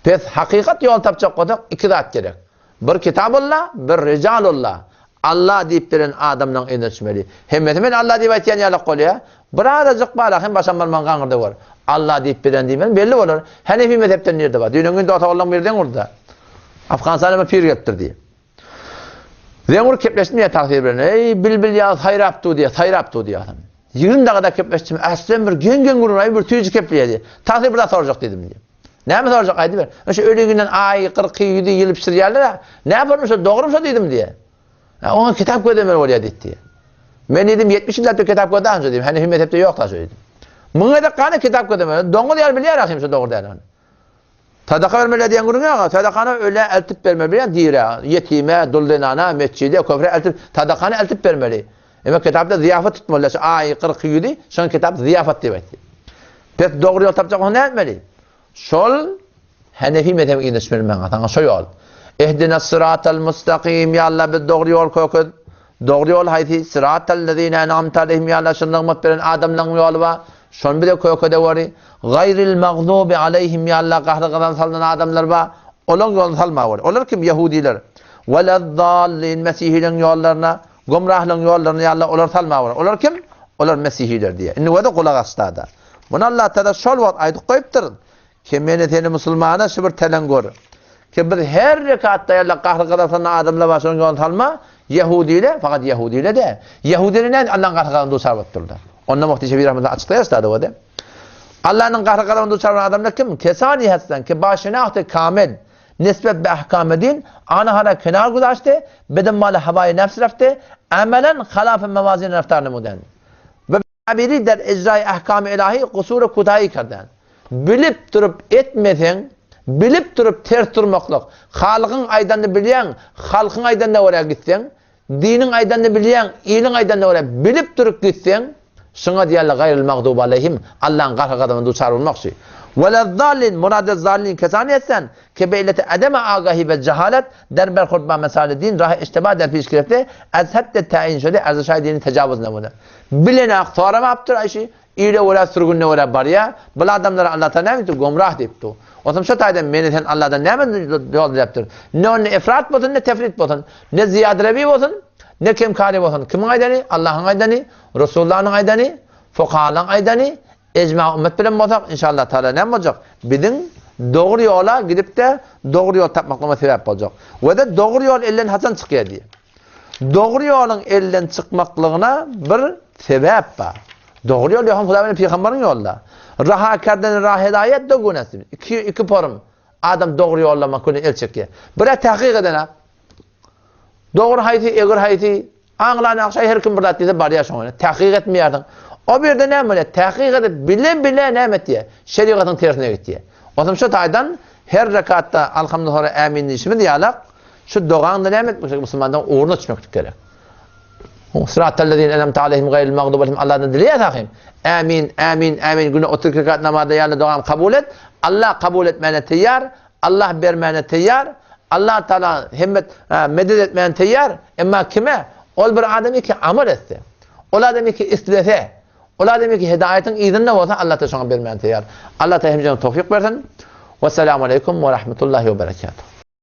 Speaker 1: Pes hakykat ýol tapjak bolsak iki zat gerek. Bir Kitabulla, bir Rijalulla. Allah diýip beren adamlaň eline düşmeli. Hemmesi men Allah diýip aýtýan ýalak bolýar. Birazajyk bar, hem başam barmagyň gaňyrda gör. Allah diýip beren diýmeli belli bolar. Hanefi mezhepden nirde bar? Düýnen gün dost-oglanlaň biri deň urdy. Afganystana bir pir gelipdir diýip. Zeňňur kepleşdim diýýär tagsyr bilen. Eý, bilbil ýaly saýrap dur diýýär, saýrap dur diýýär. 20 dakika kepleşdim. Äslem bir geň-geň gürrüň, aý bir süýji kepleýärdi. Tagsyr bir zat sorajak diýdim diýdi. Näme sorajak aýdyber. Şu öliginden aý, kyrky, ýüzi ýyly bişirýärler-ä. Näme bolmuş şo, dogrumy şo diýdim diýýär. Hä, oňa kitap gözlemeli bolýar diýdi diýýär. Men diýdim 70 ýyllap bir kitap gözle anca diýdim. Henefi mezhepde ýok da şo diýdim. Muňa gezek gany kitap gözlemeli. Doňuz ýaly bilýär ahym şo dogry däl. Sadaka bermeli diýen gürrüň ýok. Sadakany ölä eltip bermeli bilýän dirä, ýetime, dul zenana, mesjide, köprä eltip, sadakany eltip bermeli. Emma kitapda zyýafat tutmaly. Şu aý 40 ýüzi, şoň kitap zyýafat diýip aýtdy. Pes dogry ýol tapjak bolsa näme etmeli? Şol Henefi mezhebiň yzyna düşmeli maňa, saňa şo ýol. Ihdinas syratal mustakim, ýa Allah biz dogry ýol kökez. Dogry ýol haýsy? Syratal lezine en'amte aleyhim, ýa Allah şol nygmat beren adamlaryň ýoly bar. Şony bize kökedeweri. Gaýril magzubi aleyhim, ýa Allah gahry-gazaba salnan adamlar bar. Olaň ýoluny salmaweri. Olar kim? Ýehudiler. Welezzallin, mesihileriň ýollaryna, gumrahlaryň ýollaryna ýa Allah olary salmaweri. Olar kim? Olar mesihiler diýýär. Indi göze gulak asdada. Muny Allah Taala şol wagt aýdyp goýupdyr. Ki meni seni musulmana şu bir teleň gör. Ki biz her rekatda ýa Allah gahry-gazap salnan adamlar bar şonuň ýoluny salma. Ýehudile, fakat ýehudile de. Ýehudile näme Allah'yň gahry-gazabyna duçar bolup durlar. Onda Muhti Şebi rahmetullah açyklaýar üstad o de. Allah'yň gahry-gazabyna duçar bolan adamlar kim? Kesani hasdan ki ba şenahte kamil nisbet be ahkam din anahara kenar guzaşty bidin maly hawaýy nefs rafty amelen halaf mewazin raftar namuden. Ve biri der icraý ahkam ilahi kusur kutaýy kerden. Bilip durup etmeseň, bilip durup ters durmaklyk, Halygyň aýdanyny bilýäň, halkyň aýdanyna görä gitseň, diniň aýdanyny bilýäň, iliň aýdanyna görä bilip durup gitseň, şuňa diýýärler gaýryl magduby aleýhim, Allaň gahar-gazabyna duçar bolmak şu. Welezzallin, murad-ezzallin kesani essen, ke be illeti ademe agahi we jehalet, der berhurd ba mesali din, rahy işteba der piş girefte, ez hedde täýin şöde erzişaý dini tejawuz nemune. Bilenak soramapdyr aýşy, Ile görä, sürgünine görä barýar. Bul adamlara Allah Taala näme diýipdir? Gomrah diýipdir. Onsoň şo taýdan meni sen Allahdan näme ýol diläpdir? Ne onda efrat bolsun, ne tefrit bolsun, ne zyýadyrewi bolsun, ne kemkary bolsun. Kimiň aýdany? Allahyň aýdany, Resulullanyň aýdany, fukahalaryň aýdany, ejma ummet bilen bolsak, inşallah Taala näme boljak? Biziň dogry ýola gidip-de, dogry ýol tapmaklygyma sebäp boljak. We-de dogry ýol elden haçan çykýar diýip. Dogry ýoluň elden çykmaklygyna bir sebäp bar. Dogry ýol ýoham Hudaý bilen pygamberiň ýolda. Raha kerden ra hedaýet do günäsi. Iki iki porum adam dogry ýollamak güne el çekýär. Bire tahkyk eden Dogry haýsy, egri haýsy, aňlan akşa her kim bir zat diýse barýar şoňa. Tahkyk etmeýärsiň. O bir ýerde näme bolýar? Tahkyk edip bile-bile näme etýär? Şerigatyň tersine gitýär. Onsoň şu taýdan her rekatda alhamdulillah sonra ämin diýişimiz ýalak Şu dogaňda näme etmek gerek? Musulmanlaryň ugruna düşmeklik gerek. Sıratallezine en'amte aleyhim gaýril magdubi aleyhim Allahdan dileýäs ahym. Ämin, ämin, ämin. Günde 32 rekat namazda ýaly dogam kabul et. Allah kabul etmäne teýýar, Allah bermäne teýýar. Allah Taala himmet medet etmäne teýýar. Emma kime? Ol bir adam ki amal etse. Ol adam ki islese. Ol adam ki hidaýatyň yzynda bolsa Allah Taala şoňa bermäne teýýar. Allah Taala hemmämize towfik bersin. Wessalamu aleýkum we rahmetullahi we berekatuh.